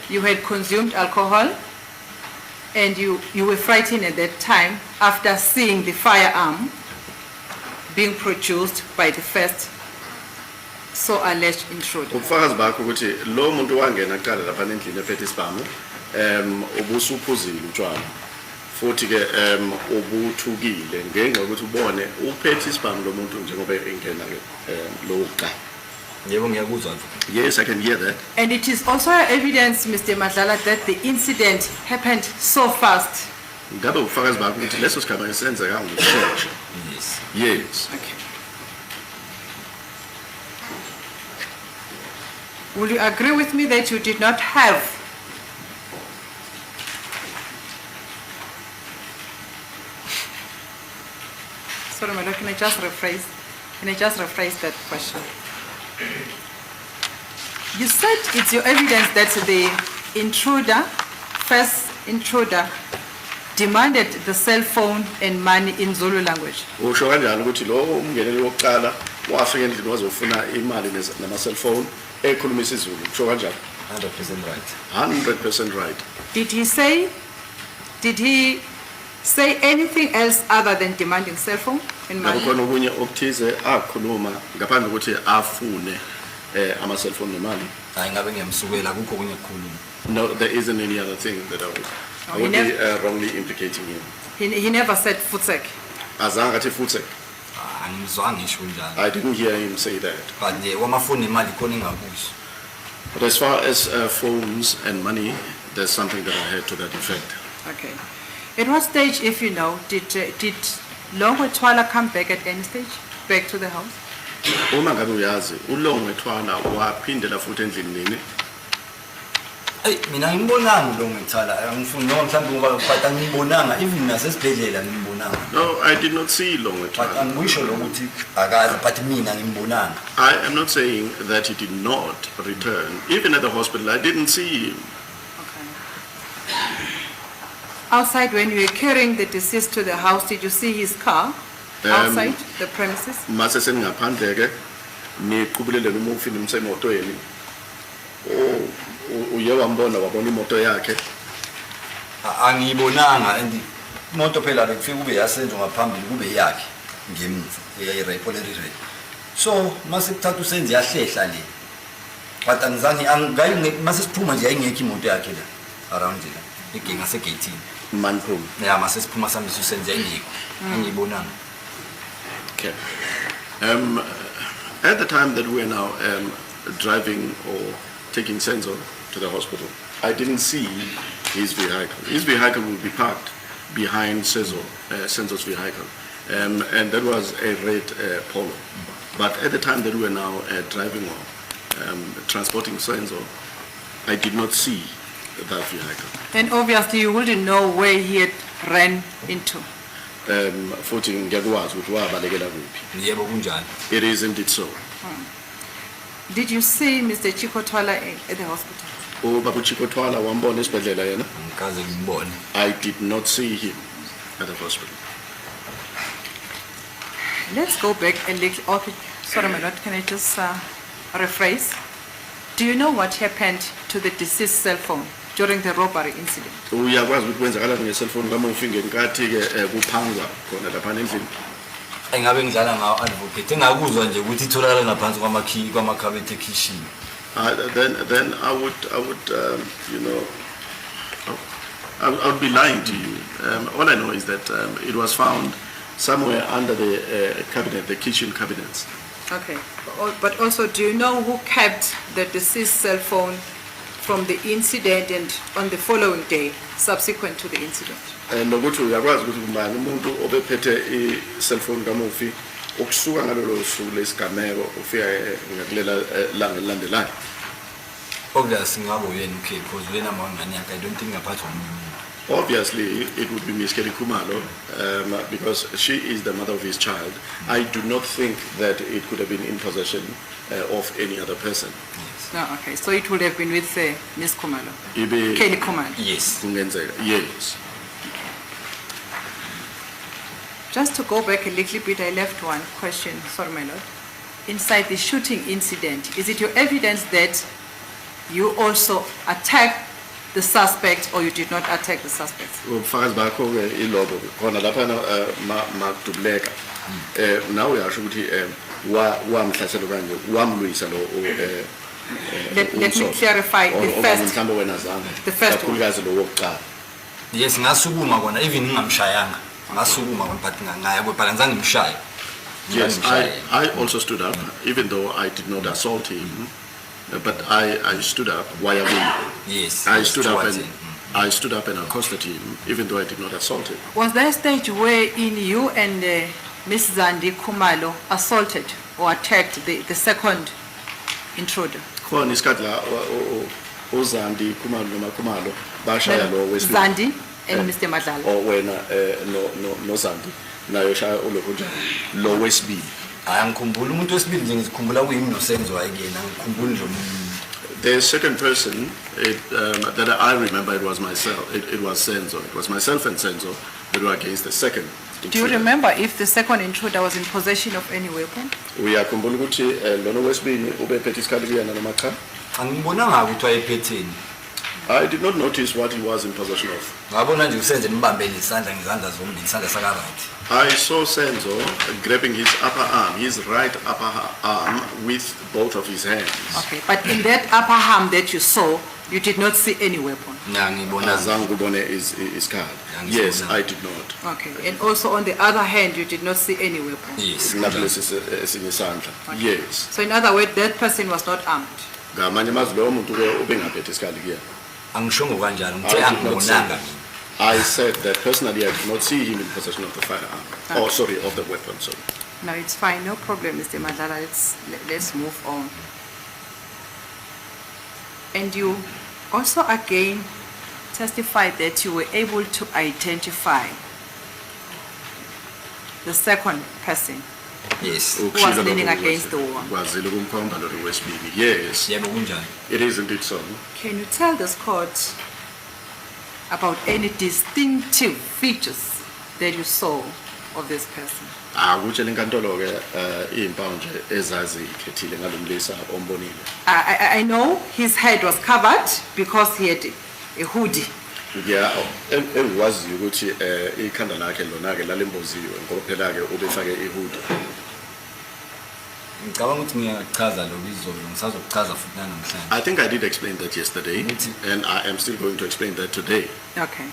you had consumed alcohol and you were frightened at that time after seeing the firearm being produced by the first so alleged intruder. Ubufakazi bakho ukuthi lo muntu wangena kuqala lapha endlini ephethe isibhamu ubusuphuzile utshwala futhi ke ubuthukile ngenxa yokuthi ubone uphethe isibhamu lo muntu njengoba engena ke lo wokuqala. Yebo, ngiyakuzwa, advocate. Yes, I can hear that. And it is also evidence, Mr. Madlala, that the incident happened so fast. Ngabe ubufakazi bakho ukuthi leso sigameko senzeka ngokushesha? Yes. Yes. Okay. Will you agree with me that you did not have Sorry, my lord, can I just rephrase? Can I just rephrase that question? You said it's your evidence that the intruder, first intruder, demanded the cell phone and money in Zulu language. Usho kanjalo ukuthi lo umngeneli wokuqala wafika endlini wazofuna imali nama cellphone ekhuluma isiZulu, usho kanjalo? 100% right. 100% right. Did he say anything else other than demanding cell phone and Ngabe money? khona okunye okuthize akhuluma ngaphandle kokuthi afune ama cellphone nemali? Hayi, ngabe ngiyamsukela, akukho okunye ukukhuluma. No, there isn't any other thing that I would, I Oh, he would be wrongly implicating him. He never said "futsek." Azange athi futhi. Ah, angimzwanga ngisho njalo. I didn't hear him say that. But nje kwamafoni nemali khona engakuzwa. But as far as phones and money, there's something that I heard to that effect. Okay. At what stage, if you know, did Longwe Twala come back at any stage, back to the house? Uma ngabe uyazi, uLongwe Twala waphindela futhi endlini nini? Eyi, mina angimbonanga uLongwe Twala, angifuni noma mhlawumbe ngoba, but angimbonanga, even nasesibhedlela angimbonanga. No, I did not see Longwe But Twala. angikusho lokuthi akazi, but mina angimbonanga. I am not saying that he did not return. Even at the hospital, I didn't see him. Okay. Outside, when you were carrying the deceased to the house, did you see his car outside the premises? Mase seningaphandle ke niqhubulele umufi nimsemotweni. Oh, uye wambona, wabona imoto yakhe? Angiyibonanga, and imoto phela bekufike kube yaSenzo ngaphambili, kube yakhe ngemuva, eyayi-red, red. So mase kuthatha uSenzo yahlehla le, but angizange mase siphuma nje yayingekho imoto yakhe la around la ngasegeyithini. Manphuma. Ya, mase siphuma sihambisa uSenzo yayingekho, angiyibonanga. Okay. At the time that we are now driving or taking Senzo to the hospital, I didn't see his vehicle. His vehicle will be parked behind Senzo's vehicle, and that was a red Polo. But at the time that we were now driving or transporting Senzo, I did not see that vehicle. And obviously, you wouldn't know where he had ran into. Futhi ngiyakwazi ukuthi wabalekela kuphi. Yebo, kunjalo. It is indeed so. Did you see Mr. Chico Twala at the hospital? Ubaba uChicco Twala wambona esibhedlela yena? Angikaze ngimbone. I did not see him at the hospital. Let's go back a little. Okay, sorry, my lord, can I just rephrase? Do you know what happened to the deceased cell phone during the robbery incident? Uyakwazi ukuthi kwenzakalani nge-cellphone kamufi ngenkathi ke kuphangwa khona lapha endlini? Engabe ngidlala ngawo, advocate, engakuzwa nje ukuthi itholakala ngaphansi kwamakhi kwamakhabethe ekhishini. Then I would, I would be lying to you. All I know is that it was found somewhere under the cabinet, the kitchen cabinets. Okay, but also, do you know who kept the deceased cell phone from the incident and on the following day, subsequent to the incident? Nokuthi uyakwazi ukuthi ngubani umuntu obephethe i-cellphone kamufi ukusuka ngalolo suku lesigameko ufika ngakulela langa elilandelayo? Obvious, ngabe uyena uKelly, because uyena mawengane yakhe. I don't think ngaphathwa omunye umuntu. Obviously, it would be Miss Kelly Khumalo, because she is the mother of his child. I do not think that it could have been in possession of any other person. Yes. No, okay, so it would have been with Ms. Khumalo, Ibe Kelly Khumalo. Yes. kungenzeka. Yes. Just to go back a little bit, I left one question, sorry, my lord. Inside the shooting incident, is it your evidence that you also attacked the suspect or you did not attack the suspect? Ubufakazi bakho ke ilobo khona lapha makudubuleka. Nawe uyasho ukuthi wa wamhlasela kanje wamlwisa lo Let me umsolwa. clarify the Or first- mhlawumbe wena zange. the first one. Kakhulukazi lo wokuqala. Yes, ngasukuma kona even ngingamshayanga. Ngasukuma kona but ngaya but angizange ngimshaye. Yes, I, Ngimshaye. I also stood up, even though I did not assault him, but I stood up waya kuye. Yes. I yes, stood up towards and him. I stood up and accosted him, even though I did not assault him. Was there a stage wherein you and Ms. Zandi Khumalo assaulted or attacked the second intruder? Khona isikhathi la uZandi Khumalo noma Khumalo bashaya lo wesibili. Zandi and Eh. Mr. Madlala. Or wena no Zandi nayo shaya ulokhu njani lo wesibili. Hayi, angikhumbuli umuntu wesibili nje, ngizikhumbula kuyimi noSenzo wayekuyena, angikhumbuli nje omunye umuntu. The second person that I remember, it was myself. It was Senzo. It was myself and Senzo that were against the second Do you intruder. remember if the second intruder was in possession of any weapon? Uyakhumbula ukuthi lona wesibili ubephethe isikhali kuyena noma cha? Angibonanga ukuthi wayephetheni. I did not notice what he was in possession of. Ngabona nje uSenzo embambele isandla ngezandla zombili, isandla saka right. I saw Senzo grabbing his upper arm, his right upper arm, with both of his hands. Okay, but in that upper arm that you saw, you did not see any weapon. Na ngibonanga. Azange ubone isikhali. Yes, I did not. Okay, and also on the other hand, you did not see any weapon. Yes. Nakulesi esinye isandla. Yes. So in other words, that person was not armed. Ngamanye amazwi lowo muntu ke ubengaphethe isikhali kuyena. Angishongo kanjalo, I ngithe did not say angibonanga that. mina. I said that personally I did not see him in possession of the firearm. Oh, sorry, of the weapon, sorry. No, it's fine, no problem, Mr. Madlala, let's move on. And you also again testified that you were able to identify the second person. Yes. was Ukushilo leaning lokho against the wall. Kwazile ukumkhomba lo wesibili. Yes, Yebo, kunjalo. it is indeed so. Can you tell this court about any distinctive features that you saw of this person? Akutshela inkantolo ke izimpawu nje ezazikhethile ngalomlisa ombonile. I know his head was covered because he had a hoodie. Ngiya engikwaziyo ukuthi ikhanda lakhe lona ke lalimboziwe ngoba phela ke ubefake ihood. Ngicabanga ukuthi ngiyachaza lokhu izolo, ngisazokuchaza futhi nanamhlanje. I think I did explain that yesterday Ukuthi- and I am still going to explain that today. Okay.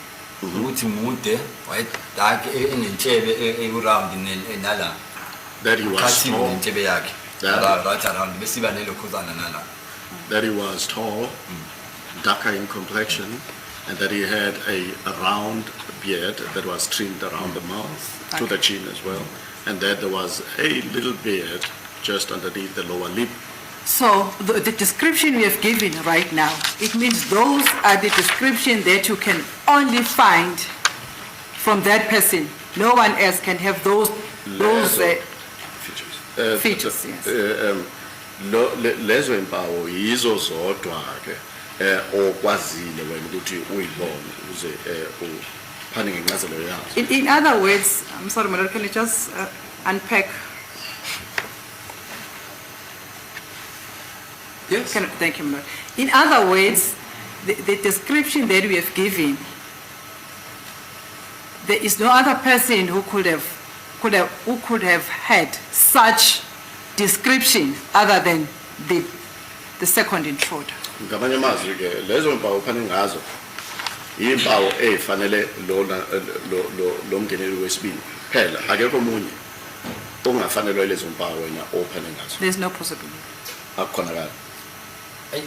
Ukuthi mude, wayedark, enentshebe ewu-round nala. That he was Khathiwe tall, nentshebe yakhe. Yeah. Right around besiba nelokhuzana nala. that he was tall, darker in complexion, and that he had a round beard that was trimmed around the mouth to the chin as well, and that there was a little beard just underneath the lower lip. So the description we have given right now, it means those are the description that you can only find from that person. No one else can have those Lezo features. Features, yes. Lezo impawu yizo zodwa ke okwazile wena ukuthi uyibone uze uphane ngencazelo yazo. In other words, I'm sorry, Madam, can you just unpack? Yes. Thank you, Madam. In other words, the description that we have given, there is no other person who could have had such description other than the second intruder. Ngamanye amazwi ke lezo mpawu ophane ngazo impawu ezifanele lona lo mngeneli wesibili phela akekho omunye ongafanelwe lezo mpawu wena ophane ngazo. There's no possibility. Akukhonakala. Eyi,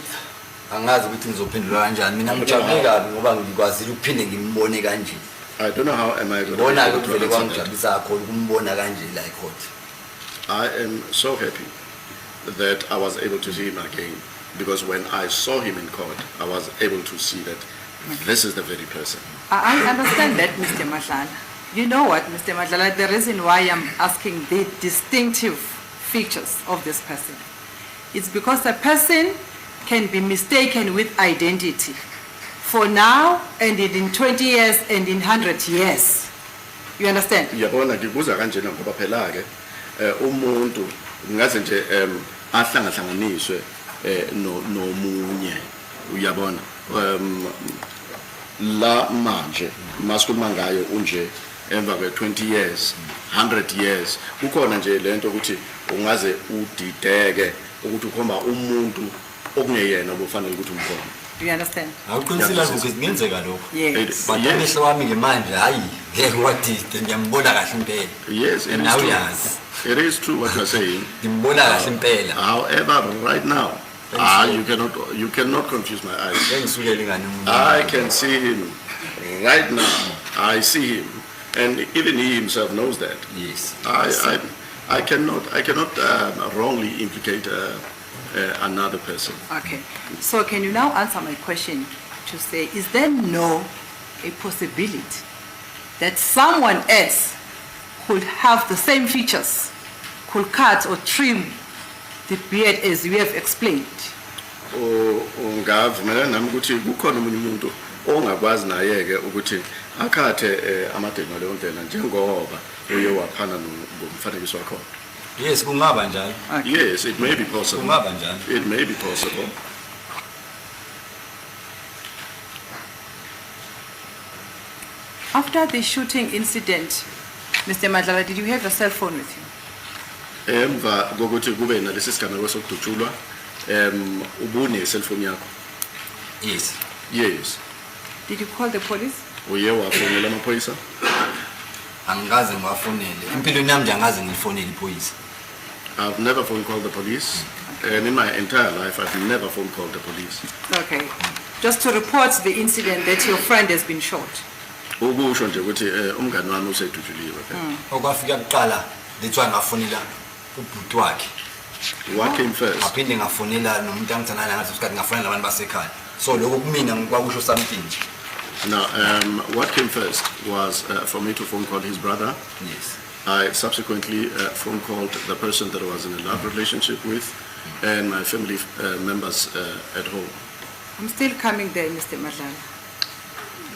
angazi ukuthi ngizophendula kanjani mina, ngijabule kabi ngoba ngikwazile ukuphinde ngimbone kanje. I don't know how am I going to Ngibona-ke be able to kuvele answer that. kwangijabulisa kakhulu ukumbona kanje la ecourt. I am so happy that I was able to see him again because when I saw him in court, I was able to see that this is the very person. I understand that, Mr. Madlala. You know what, Mr. Madlala, the reason why I'm asking the distinctive features of this person is because the person can be mistaken with identity for now and in 20 years and in 100 years. You understand? Uyabona, ngikubuza kanjena ngoba phela ke umuntu ngaze nje ahlangahlanganiswe nomunye, uyabona, la manje masikhuluma ngayo unje, emva kwe 20 years, 100 years, kukhona nje lento ukuthi ungaze udideke ukuthi ukhomba umuntu okungeyena obufanele ukuthi umkhombe. Do you understand? Awuqinisile, advocate, kungenzeka lokho. Yes. But amehlo wami ke manje, hayi, ngeke wadide, ngiyambona kahle impela. Yes, it is Nawe true. uyazi. It is true what you are saying. Ngimbona kahle impela. However, right now, Thanks, sir. you cannot confuse my eyes. Ngeke ngisukele ingane umuntu. I can see him right now. I see him, and even he himself knows that. I cannot wrongly implicate another person. Okay. So can you now answer my question to say, is there no a possibility that someone else could have the same features, could cut or trim the beard as you have explained? Ungavumelana nami ukuthi kukhona omunye umuntu ongakwazi naye ke ukuthi akhathe amadeni ngaleyo ndlela njengoba uye waphana ngomfanekiso wakho? Yes, kungaba njalo. Okay. Yes, it may be possible. Kungaba njalo. It may be possible. After the shooting incident, Mr. Madlala, did you have your cell phone with you? Emva kokuthi kube nalesi sigameko sokudutshulwa, ubune cellphone yakho? Yes. Yes. Did you call the police? Uye wafonela amaphoyisa? Angikaze ngiwafonele. Empilweni yami nje angaze ngilifonele iphoyisa. I've never phone called the police, and in my entire life I've never phone called the police. Okay. Just to report the incident that your friend has been shot. Ukusho nje ukuthi umngani wami usedutshuliwe phela. Okwafika kuqala, that's why ngafonela ubhuti wakhe. What came first? Ngaphinde ngafonela nomuntu angithandana naye ngaleso sikhathi, ngafonela nabantu basekhaya. So lokho kumina kwakusho something nje. Now, what came first was for me to phone call his brother. I subsequently phone called the person that I was in a love relationship with and my family members at home. I'm still coming there, Mr. Madlala.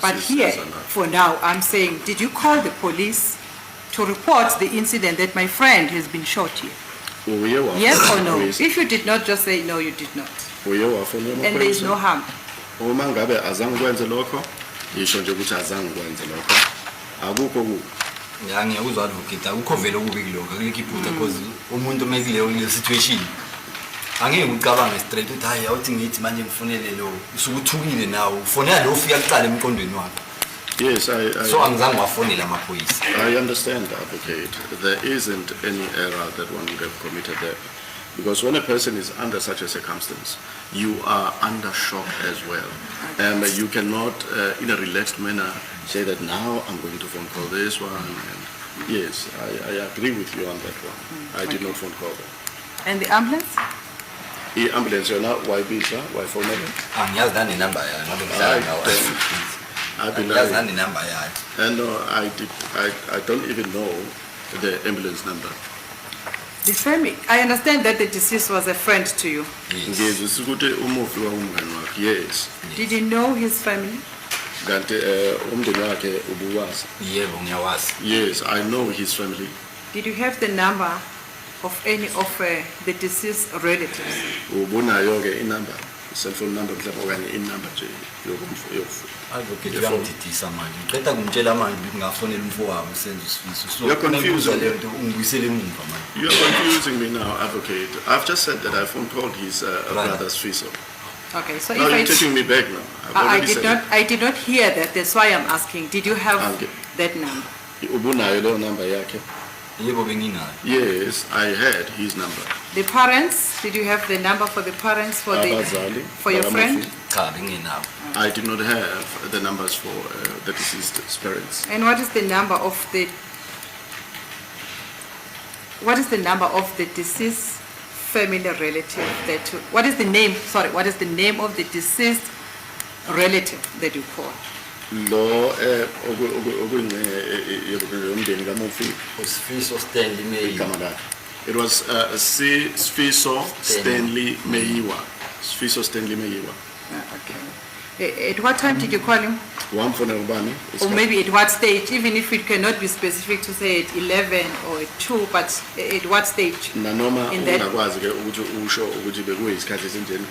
But This is here, enough. for now, I'm saying, did you call the police to report the incident that my friend has been shot here? Uye wafonela Yes or no? amaphoyisa? If you did not, just say, no, you did not. Uye wafonela And there is no amaphoyisa? harm. Uma ngabe azange kwenze lokho, yisho nje ukuthi azange kwenze lokho. Akukho kubi. Ya, ngiyakuzwa, advocate, akukho vele okubi kulokho, akulikho iphutha, because umuntu uma ekuleyo situation angeke ucabange straight ukuthi hayi, awuthi ngithi manje ngifonele lo, usuke uthukile nawe, ufonela lo ufika kuqala emqondweni wakho. Yes, I So angizange ngiwafonele amaphoyisa. I understand, advocate. There isn't any error that one would have committed there. Because when a person is under such a circumstance, you are under shock as well. And you cannot, in a relaxed manner, say that now I'm going to phone call this one. And yes, I agree with you on that one. I did not phone call them. And the ambulance? I-ambulance yona wayibiza, wayifonela? Angiyazi nanenamba yayo ngabe ngihlala I nawo. don't. I Angiyazi believe. nanenamba yayo. And no, I don't even know the ambulance number. The family, I understand that the deceased was a friend to you. Yes. Ngizwisisa ukuthi umufi wawumngani wakhe. Yes. Did you know his family? Kanti umndeni wakhe ubuwazi? Yebo, ngiyawazi. Yes, I know his family. Did you have the number of any of the deceased relatives? Ubunayo ke inumber, cellphone number mhlawumbe okanye inumber nje Advocate, Yefoni. uyangididisa manje, ngiqeda kumtshela manje ukuthi ngafonela umfowabo uSenzo Sifiso, so You're confused. uma ngibuza leyo nto ungibuyisele emuva manje. You are confusing me now, advocate. I've just said that I phone called his Brother. brother Sfiso. Okay, so Now if you're I, taking me back now. I've I I already did said not, I did not hear that, that's why I'm asking, did you have Okay. that number? it. Ubunayo leyo number yakhe? Yebo, benginayo. Yes, I had his number. The parents, did you have the number for the parents, for the, Abazali for your friend? bakamufi. Cha, bengingenawo. I did not have the numbers for the deceased's parents. And what is the number of the deceased family relative that, you- what is the name, sorry, what is the name of the deceased relative that you called? Lo okuyingxenye yomndeni kamufi? USifiso Stanley Meyiwa. Igama lakhe. It was Sifiso Stanley Meyiwa. Sifiso Stanley Meyiwa. Ah, okay. At what time did you call him? Wamfonela ubani? Or maybe at what stage, even if it cannot be specific to say at 11 or at 2, but at what stage? Nanoma In that- ungakwazi ke ukuthi usho ukuthi bekuyisikhathi esinjeni.